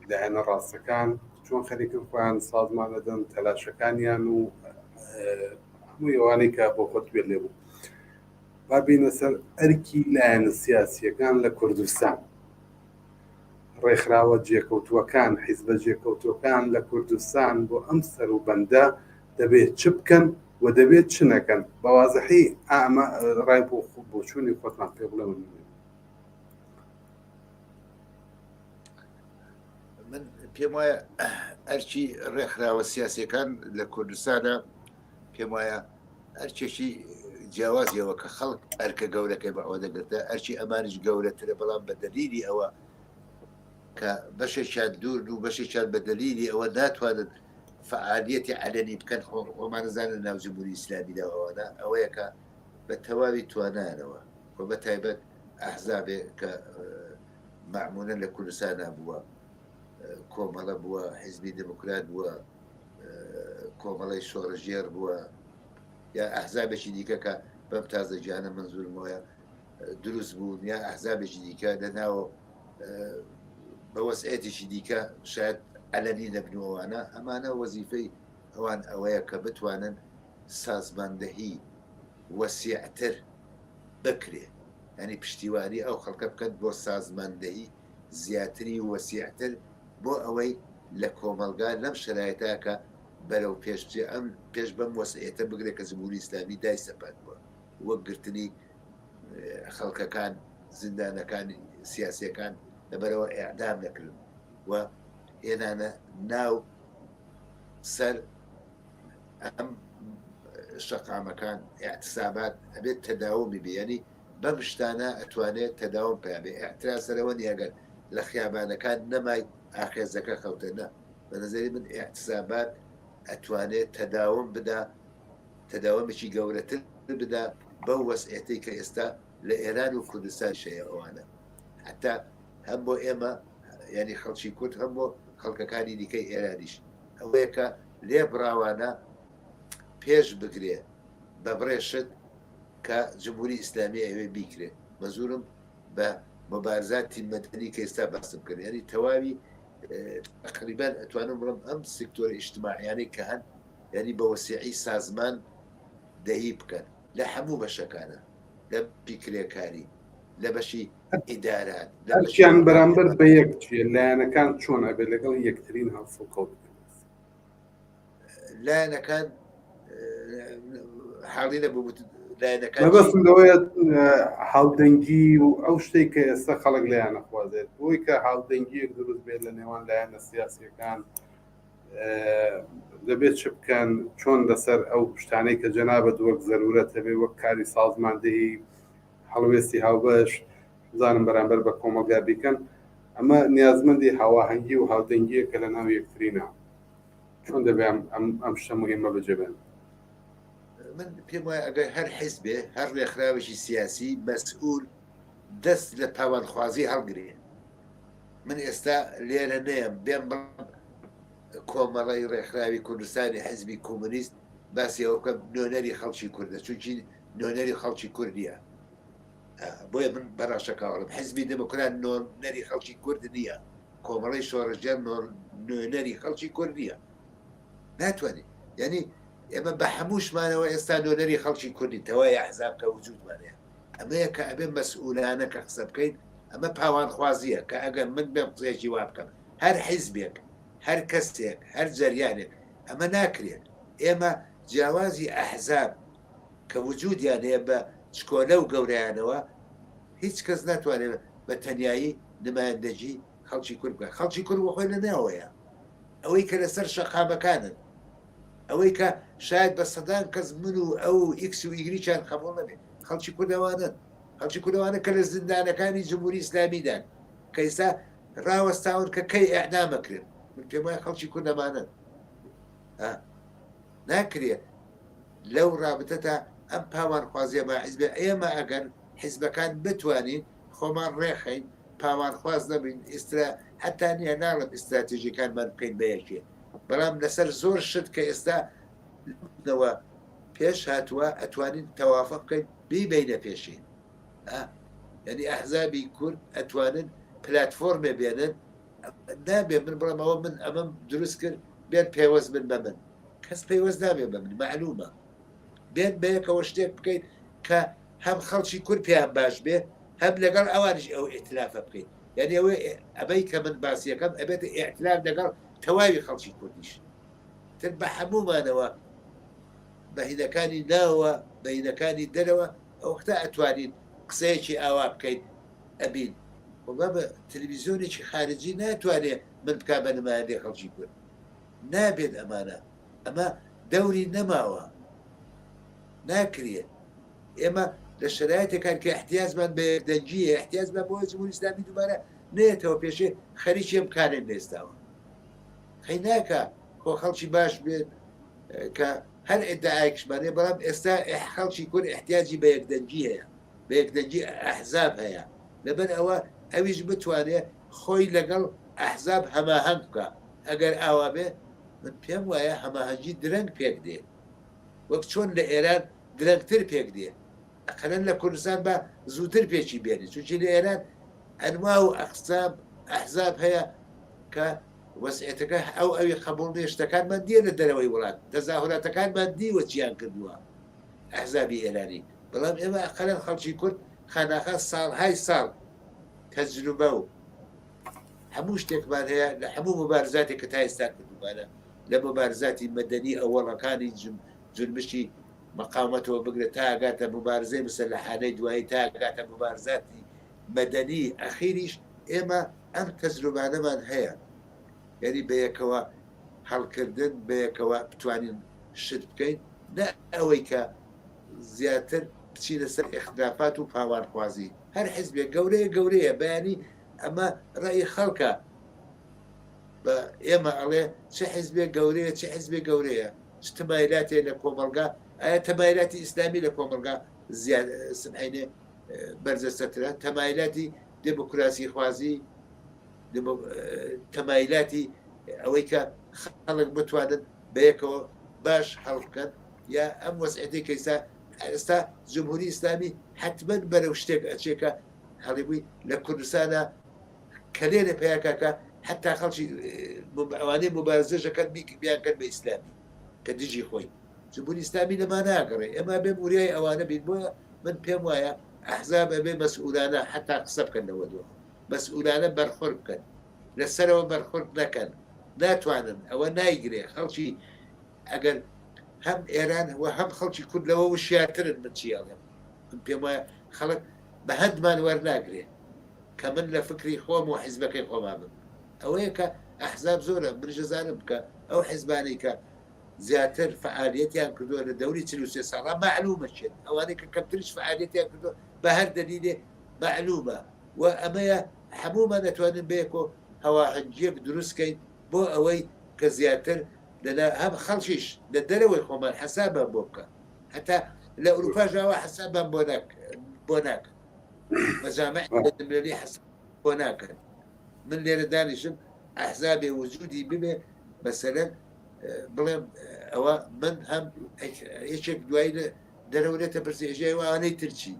لایەنە ڕاستەکان چۆن خەریکن خۆیان سازمان دەدەن تەلاشەکانیان و هەموو ئەوانەی کە بۆ خۆت گوێت لێ بوو با بینە سەر ئەرکی لایەنە سیاسیەکان لە کوردستان ڕێکخراوە جێکەوتووەکان حیزبە جێکەوتووەکان لە کوردستان بۆ ئەم سەروبەندە دەبێت چ بکەن و دەبێت چ نەکەن بە وازحی ئەمە ڕای بۆ بۆچوونی خۆتمان پێ بڵێ من پێم وایە ئەرکی ڕێکخراوە سیاسەکان لە کوردستانە پێم وایە ئەرکێکی جیاوازیەوە کە خەڵک ئەرکە گەورەکەی بە ئەوە دەگرتە ئەرکی ئەمانیش گەورەترە بەڵام بە دەلیلی ئەوە کە بەشێکیان دوور و بەشێکیان بە دەلیلی ئەوە ناتوانن فعالیەتی عەلەنی بکەن خۆمانەزانن ناو جمهوری ئیسلامیدا ئەوانە ئەوەیە کە بە تەواوی توانایانەوە و بە تایبەت ئەحزابێ کە مەعمونە لە کوردستانە بووە کۆمەڵە بووە حیزبی دموکرات بووە کۆمەڵی شۆڕژێر بووە یا ئەحزابێکی دیکە کە بەم تازە گیانە منزورمەوەیە دروست بوون یا ئەحزابێکی دیکە لە ناو بە وەسعێتێکی دیکە شاید عەلەنی نەبن و ئەوانە ئەمانە وەزیفەی ئەوان ئەوەیە کە بتوانن سازماندەهی وەسیعتر بکرێ ینی پشتیوانی ئەو خەڵکە بکەن بۆ سازماندەهی زیاتری وەسیعتر بۆ ئەوەی لە کۆمەڵگا لەم شەرایتە کە بەرەو پێش بچێ ئەم پێش بەم وەسعێتە بگرێت کە جمهوری ئیسلامی دای سەپاندووە وەک گرتنی خەڵکەکان زیندانەکانی سیاسیەکان لەبەرەوە ئیعدام نەکردن و هێنانە ناو سەر ئەم شەقامەکان اعتصابات ئەبێت تەداومی بێ ینی بەم شتانە ئەتوانێت تەداوم پیا بێ اعتراض سەرەوە نیە ئەگەر لە خیابانەکان نەمای ئاخێزەکە خەوتە نە بە نظری من اعتصابات ئەتوانێت تەداوم بدا تەداومێکی گەورەتر بدا بەو وەزعیەتەی کە ئێستا لە ئێران و کوردستانیش هەیە ئەوانە حتا هەم بۆ ئێمە. یعنی خەڵکی کورد هەم بۆ خەڵکەکانی دیکەی ئێرانیش ئەوەیە کە لێبڕاوانە پێش بگرێ بە بڕێ شت کە جمهوری ئیسلامی ئەوێ بیکرێ مەزورم بە مبارزاتی مەدەنی کە ئێستا باسم کرد یعنی تەواوی تقریبا ئەتوانم بڵم ئەم سکتۆرە ئیجتماعیانەی کە هەن یعنی بە وەسیعی سازمان دەهی بکەن لە هەموو بەشەکانە لە بەشی کرێکاری لە بەشی ئیدارات لە بەشی ئەرکیان بەرامبەر بە یەک چیە لایەنەکان چۆن ئەبێت لەگەڵ یەکترین هەڵسوکەوت بکەن؟ لایەنەکان حاڵی نەبوو لایەنەکان مەبەستم لەوەیە هاودەنگی و ئەو شتێک کە ئێستا خەڵک لێیان نەخوازێت بۆی کە هاودەنگیەک دروست بێت لە نێوان لایەنە سیاسیەکان دەبێت چ بکەن چۆن لەسەر ئەو شتانەی کە جەنابت وەک زەرورەت هەبێ وەک کاری سازماندهی هەڵوێستی هاوبەش بزانم بەرامبەر بە کۆمەڵگا بیکەن ئەمە نیازمەندی هاواهەنگی و هاودەنگیە کە لە ناو یەکترینە چۆن دەبێ ئەم ئەم شتە مهمە بەجێ بێن؟ من پێم وایە ئەگەر هەر حیزبێ هەر ڕێکخراوێکی سیاسی مەسئول دەست لە پاوانخوازی هەڵگرێ من ئێستا لێرە نەیەم بێم بڵێم کۆمەڵەی ڕێکخراوی کوردستانی حزبی کۆمۆنیست باسی ئەوە بکەم نوێنەری خەڵکی کوردە چونکی نوێنەری خەڵکی کوردیە بۆیە من بەڕاشەکاوەڵم حزبی دموکرات نوێنەری خەڵکی کورد نییە کۆمەڵەی شۆڕشگێڕ نوێنەری خەڵکی کورد نییە ناتوانێت یعنی ئێمە بە هەمووشمانەوە ئێستا نوێنەری خەڵکی کوردی تەوای ئەحزاب کە وجودمان هەیە ئەمەیە کە ئەبێ مەسئولانە کە قسە بکەین ئەمە پاوانخوازیە کە ئەگەر من بێم قسەیەکی وا بکەم هەر حیزبێک هەر کەسێک هەر جەریانێک ئەمە ناکرێت ئێمە جیاوازی ئەحزاب کە وجودیان هەیە بە چکۆلە و گەورەیانەوە هیچ کەس ناتوانێت بە تەنیایی نمایندەگی خەڵکی کورد بکات خەڵکی کورد بۆ خۆی لە ناوەیە ئەوەی کە لەسەر شەقامەکانن ئەوەی کە شاید بە سەدان کەس من و ئەو ئیکس و ئیگریکیان قبوڵ نەبێت خەڵکی کوردەوانن خەڵکی کوردەوانە کە لە زیندانەکانی جمهوری ئیسلامیدان کە ئێستا ڕاوەستاون کە کەی ئەعدامەکرێن من پێم وایە خەڵکی کوردەمانن ناکرێت لەو ڕابتەتا ئەم پاوانخوازیە باعیس بێ ئێمە ئەگەر حیزبەکان بتوانین خۆمان ڕێخەین پاوانخواز نەبین ئیسترا هەتا نییە ناڵم ئیستراتیژیەکانمان بکەین بە یەکێ بەڵام لەسەر زۆر شت کە ئێستا لەوە پێش هاتووە ئەتوانین تەوافق بکەین بیبەینە پێشێ یعنی ئەحزابی کورد ئەتوانن پلتفۆرمێ بێنن نابێ من بڵێم ئەوە من ئەمەم دروست کرد بێن پێوەست بن بە من کەس پەیوەست نابێ بە من معلومە بێن بەیەکەوە شتێک بکەیت کە هەم خەڵکی کورد پێیان باش بێ هەم لەگەڵ ئەوانیش ئەو ئیتلافە بکەیت یعنی ئەوە ئەمەی کە من باسیەکەم ئەبێت ئیتلاف لەگەڵ تەواوی خەڵکی کوردیش تر بە هەموومانەوە بەهینەکانی ناوە بەینەکانی دەرەوە ئەوەختە ئەتوانین قسەیەکی ئاوا بکەین ئەبین خۆ بابە تەلەڤیزیۆنێکی خارجی ناتوانێ من بکا بە نمایندەی خەڵکی کورد نابێت ئەمانە ئەمە دەوری نەماوە ناکرێ ئێمە لە شرایەتەکان کە احتیاجمان بە یەکدەنگیە احتیاجمان بۆ جمهوری ئیسلامی دووبارە نێتەوە پێشێ خەریکی ئەم کارێن لێستاوە خەی ناکە خۆ خەڵکی باش بێت کە هەر ئیدعایەکشمان هەیە بەڵام ئێستا خەڵکی کورد احتیاجی بە یەکدەنگی هەیە بە یەکدەنگی ئەحزاب هەیە لەبەر ئەوە ئەویش بتوانێ خۆی لەگەڵ ئەحزاب هەماهەنگ بکا ئەگەر ئاوا بێ من پێم وایە هەماهەنگی درەنگ پێک دێ وەک چۆن لە ئێران درەنگتر پێک دێ ئەقەلەن لە کوردستان با زووتر پێکی بێنی چونکی لە ئێران ئەنوا و ئەقسام ئەحزاب هەیە کە وەزعیەتەکە ئەو ئەوی قەبوڵ نیە شتەکانمان دیە لە دەرەوەی وڵات تەزاهوراتەکانمان دیوە چیان کردووە ئەحزابی ئێرانی بەڵام ئێمە ئەقەلەن خەڵکی کورد خاناخا ساڵهای ساڵ تەجروبە و هەموو شتێکمان هەیە لە هەموو مبارزاتێک کە تا ئێستا کردومانە لە مبارزاتی مەدەنی ئەوەڵەکانی جنبشی مقاومەتەوە بگرە تا ئەگاتە مبارزەی مسەلەحانەی دوایی تا ئەگاتە مبارزاتی مەدەنی ئەخیریش ئێمە ئەم تەجروبانەمان هەیە یعنی بەیەکەوە هەڵکردن بەیەکەوە بتوانین شت بکەین نە ئەوەی کە زیاتر بچینە سەر ئیختلافات و پاوانخوازی هەر حزبێک گەورەیە گەورەیە بەیانی ئەمە ڕەئی خەڵکە بە ئێمە ئەڵێ چ حزبێک گەورەیە چ حزبێک گەورەیە چ تەمایلاتێ لە کۆمەڵگا ئایا تەمایلاتی ئیسلامی لە کۆمەڵگا زیاد سمحینێ بەرجەستەترە تەمایلاتی دموکراسی خوازی؟ تەمایلاتی ئەوەی کە خەڵک بتوانن بەیەکەوە باش هەڵ بکەن یا ئەم وەزعیەتەی کە ئێستا ئێستا جمهوری ئیسلامی حتمما بەرەو شتێک ئەچێ کە هەڵیبووی لە کوردستانە کەلێنێ پیاکە کە حتا خەڵکی ئەوانەی مبارزەشەکەن بیانکەن بە ئیسلامی کە دژی خۆی جمهوری ئیسلامی لەما ناگەڕێ ئێمە بێ وریای ئەوانە بین بۆیە من پێم وایە ئەحزاب ئەبێ مەسئولانە حتا قسە بکەن لەوە دووە مەسئولانە بەرخورد بکەن لەسەرەوە بەرخورد نەکەن ناتوانن ئەوە نایگرێ خەڵکی ئەگەر هەم ئێران و هەم خەڵکی کورد لەوە وشیارترن من چی ئەڵێم من پێم وایە خەڵک بە هەندمان وەرناگرێ کە من لە فکری خۆم و حیزبەکەی خۆما بم ئەوەیە کە ئەحزاب زۆرە منیش دەزانم کە ئەو حیزبانەی کە زیاتر فعالیەتیان کردووە لە دەوری 43 ساڵە معلومە چێن ئەوانەی کە کەمتریش فعالیەتیان کردووە بە هەر دەلیلێ معلومە و ئەمەیە هەموومان ئەتوانین بەیەکۆ هەواهەنگیەک دروست کەین بۆ ئەوەی کە زیاتر لەلا هەم خەڵکیش لە دەرەوەی خۆمان حەسابمان بۆ بکە هەتا لە ئەوروپاش ئاوا حەسابمان بۆ ناک بۆ ناکەن مەجامع مللی حەساب بۆ ناکەن من لێرە دانیشم ئەحزابێ وجودی ببێ مەسەلەن بڵێم ئەوە من هەم یەکێک دوای لە دەرەوە لێتە پرسی ئێژای وانەی ترچی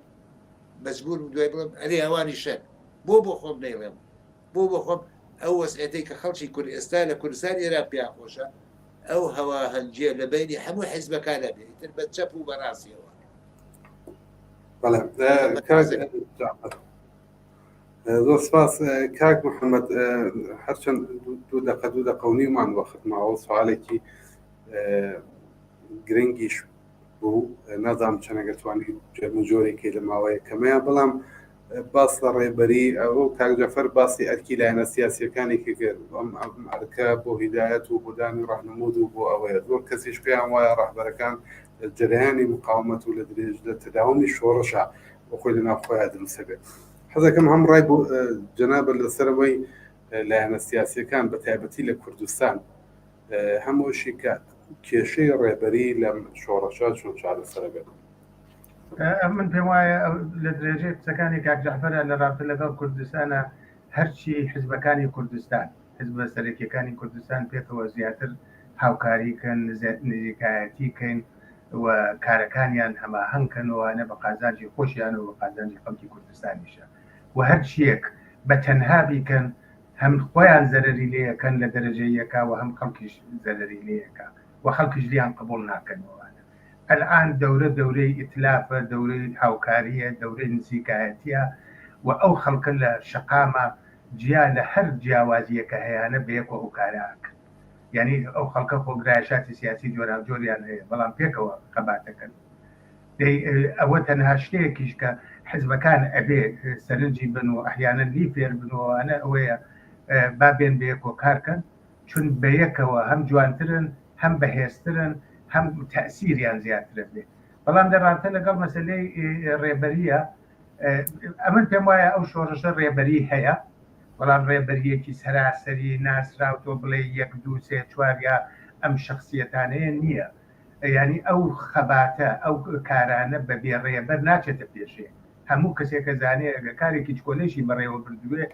مەجبور بووم دوای بڵێم ئەرێ ئەوانی شەر بۆ بۆ خۆم نەیڵێم بۆ بۆ خۆم ئەو وەزعیەتەی کە خەڵکی کورد ئێستا لە کوردستان ئێران پێیان خۆشە ئەو هەواهەنگیە لە بەینی هەموو حیزبەکانە بێ ئیتر بە چەپ و بە ڕاستیەوە. بەڵێ کاک جەعفەر زۆر سپاس کاک محەممەد هەرچەند دوو دقە دوو دقە و نیومان وەخت ماوە سوالێکی گرنگیش بوو نازانم چەنەگە توانی جەرم و جۆرێکی لە ماوەیە کەمەیە بەڵام باس لە ڕێبەری ئەو کاک جەفەر باسی ئەرکی لایەنە سیاسیەکانی کرد ئەم ئەم ئەرکە بۆ هیدایەت و بۆدانی ڕەهنمود و بۆ ئەوەیە زۆر کەسیش پێیان وایە ڕەهبەرەکان لە جەرەیانی مقاومەت و لە درێژ لە تەداومی شۆڕشە بۆ خۆی لە ناو خۆیان دروستە بێت حەزەکەم هەم ڕای بۆ جەنابە لەسەرەوەی لایەنە سیاسیەکان بە تایبەتی لە کوردستان هەمووشی کە کێشەی ڕێبەری لەم شۆڕشە چۆن چارەسەرە بێت؟ من پێم وایە لە درێژەی قسەکانی کاک جەعفەرە لە ڕابتە لەگەڵ کوردستانە هەرچی حزبەکانی کوردستان حزبە سەرەکیەکانی کوردستان پێکەوە زیاتر هاوکاری کەن نزیکایەتی کەین و کارەکانیان هەماهەنگ کەن وانە بە قازانجی خۆشیان و بە قازانجی خەڵکی کوردستانیشە و هەرچیەک بە تەنها بیکەن هەم خۆیان زەرەری لێ ئەکەن لە دەرەجەی یەکا و هەم خەڵکیش زەرەری لێ ئەکا و خەڵکیش لێیان قبوڵ ناکەن وانە ئەلئان دەورە دەورەی ئیتلافە دەورەی هاوکاریە دەورەی نزیکایەتیە و ئەو خەڵکە لە شەقامە جیا لە هەر جیاوازیەکە هەیانە بەیەکەوە ئەو کارە ئەکەن یانی ئەو خەڵکە خۆ گرایشاتی سیاسی جۆراوجۆریان هەیە بەڵام پێکەوە خەباتەکەن. دەی ئەوە تەنها شتێکیش کە حزبەکان ئەبێ سەرنجی بن و ئەحیانەن لی فێر بن و ئەوانە ئەوەیە با بێن بەیەکەوە کار کەن چون بەیەکەوە هەم جوانترن هەم بەهێزترن هەم تەئسیریان زیاترە بێ بەڵام لە ڕابتە لەگەڵ مەسەلەی ڕێبەریە ئەمن پێم وایە ئەو شۆڕشە ڕێبەری هەیە بەڵام ڕێبەریەکی سەراسەری ناسراو تۆ بڵێ یەک دوو سێ چوار یا ئەم شخصیەتانەیە نییە یانی ئەو خەباتە، ئەو کارانە بە بێ ڕێبەر ناچێتە پێشێ. هەموو کەسێک ئەزانێ ئەگەر کارێکی چکۆلەیشی بەڕێوە بردبێ،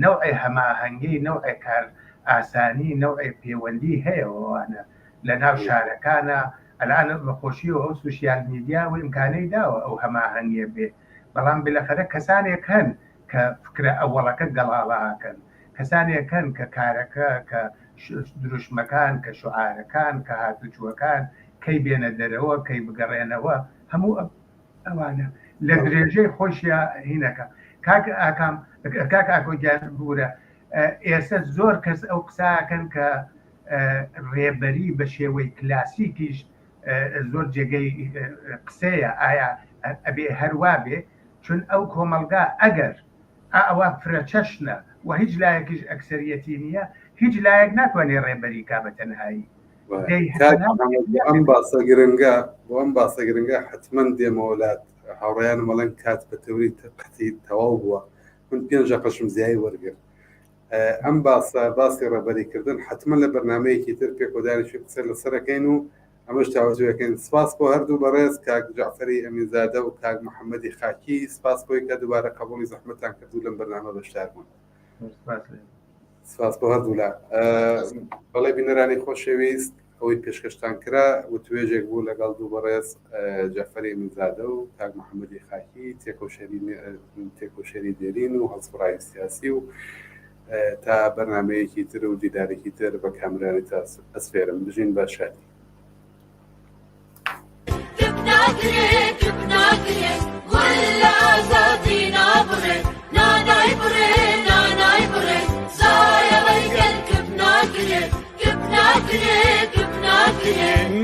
نەوعێ هەماهەنگی، نەوعێ کار ئاسانی، نەوعێ پێوەندی هەیە ئەوانە لە ناو شارەکانا. ئەلئان بە خۆشییەوە ئەو سوشیال میدیا ئەو ئیمکانەی داوە ئەو هەماهەنگییە بێ، بەڵام بلەخەرە کەسانێک هەن کە فکرە ئەوەڵەکە گەڵاڵە ئەکەن، کەسانێک هەن کە کارەکە، کە دروشمەکان، کە شوعارەکان، کە هاتوچووەکان، کەی بێنە دەرەوە، کەی بگەڕێنەوە، هەموو ئەوانە لە درێژەی خۆشیا هینەکە. کاک ئاکام، کاک ئاکۆ گیان ببورە، ئێستا زۆر کەس ئەو قسە ئەکەن کە ڕێبەری بە شێوەی کلاسیکیش زۆر جێگەی قسەیە، ئایا ئەبێ هەر وا بێ؟ چون ئەو کۆمەڵگا ئەگەر ئا ئەوە فرەچەشنە و هیچ لایەکیش ئەکسەریەتی نییە، هیچ لایەک ناتوانێ ڕێبەری کا بە تەنهایی. دەی کاک تەنها محەممەد بۆ ئەم باسە گرنگە بۆ ئەم باسە گرنگە حەتمەن دێمەوە لات هاوڕێیانم ئەڵێن کات بە تەوری قەتی تەواو بووە من پێنج دەقەشم زیای وەرگرت ئەم باسە باسی ڕێبەریکردن حەتمەن لە بەرنمەیەکی تر پێکۆدانیشی قسە لەسەرەکەین و ئەمەش تاوتوێکەین سپاس بۆ هەردوو بەڕێز کاک جەعفەری ئەمینزادە و کاک محەممەدی خاکی سپاس بۆی کە دووبارە قبوڵی زەحمەتان کرد و لەم بەرنامە بەشدار بوون. سپاس. سپاس بۆ هەردوولا. بەڵێ بینەرانی خۆشەویست ئەوەی پێشکەشتان کرا وتوێژێک بوو لەگەڵ دوو بەڕێز جەعفەری ئەمینزادە و کاک محەممەدی خاکی تێکۆشەری تێکۆشەری دێرین و هەڵسوڕاوی سیاسی و تا بەرنمەیەکی تر و دیدارێکی تر بە کامرانی تا ئەسپێرم بژین بە شادی.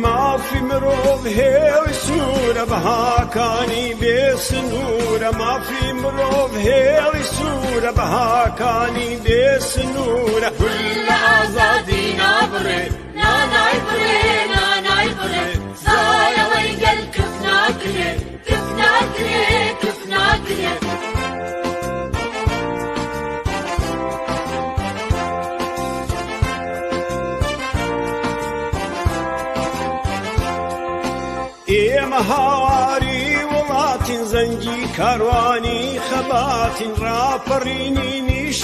مافی مرۆڤ هێڵی سوورە بەهاکانی بێ سنوورە مافی مرۆڤ هێڵی سوورە بەهاکانی بێ سنوورە گول لە ئازادی نابڕێ ئێمە هاواری وڵاتین زەنگی کاروانی خەباتین ڕاپەڕینی نیش.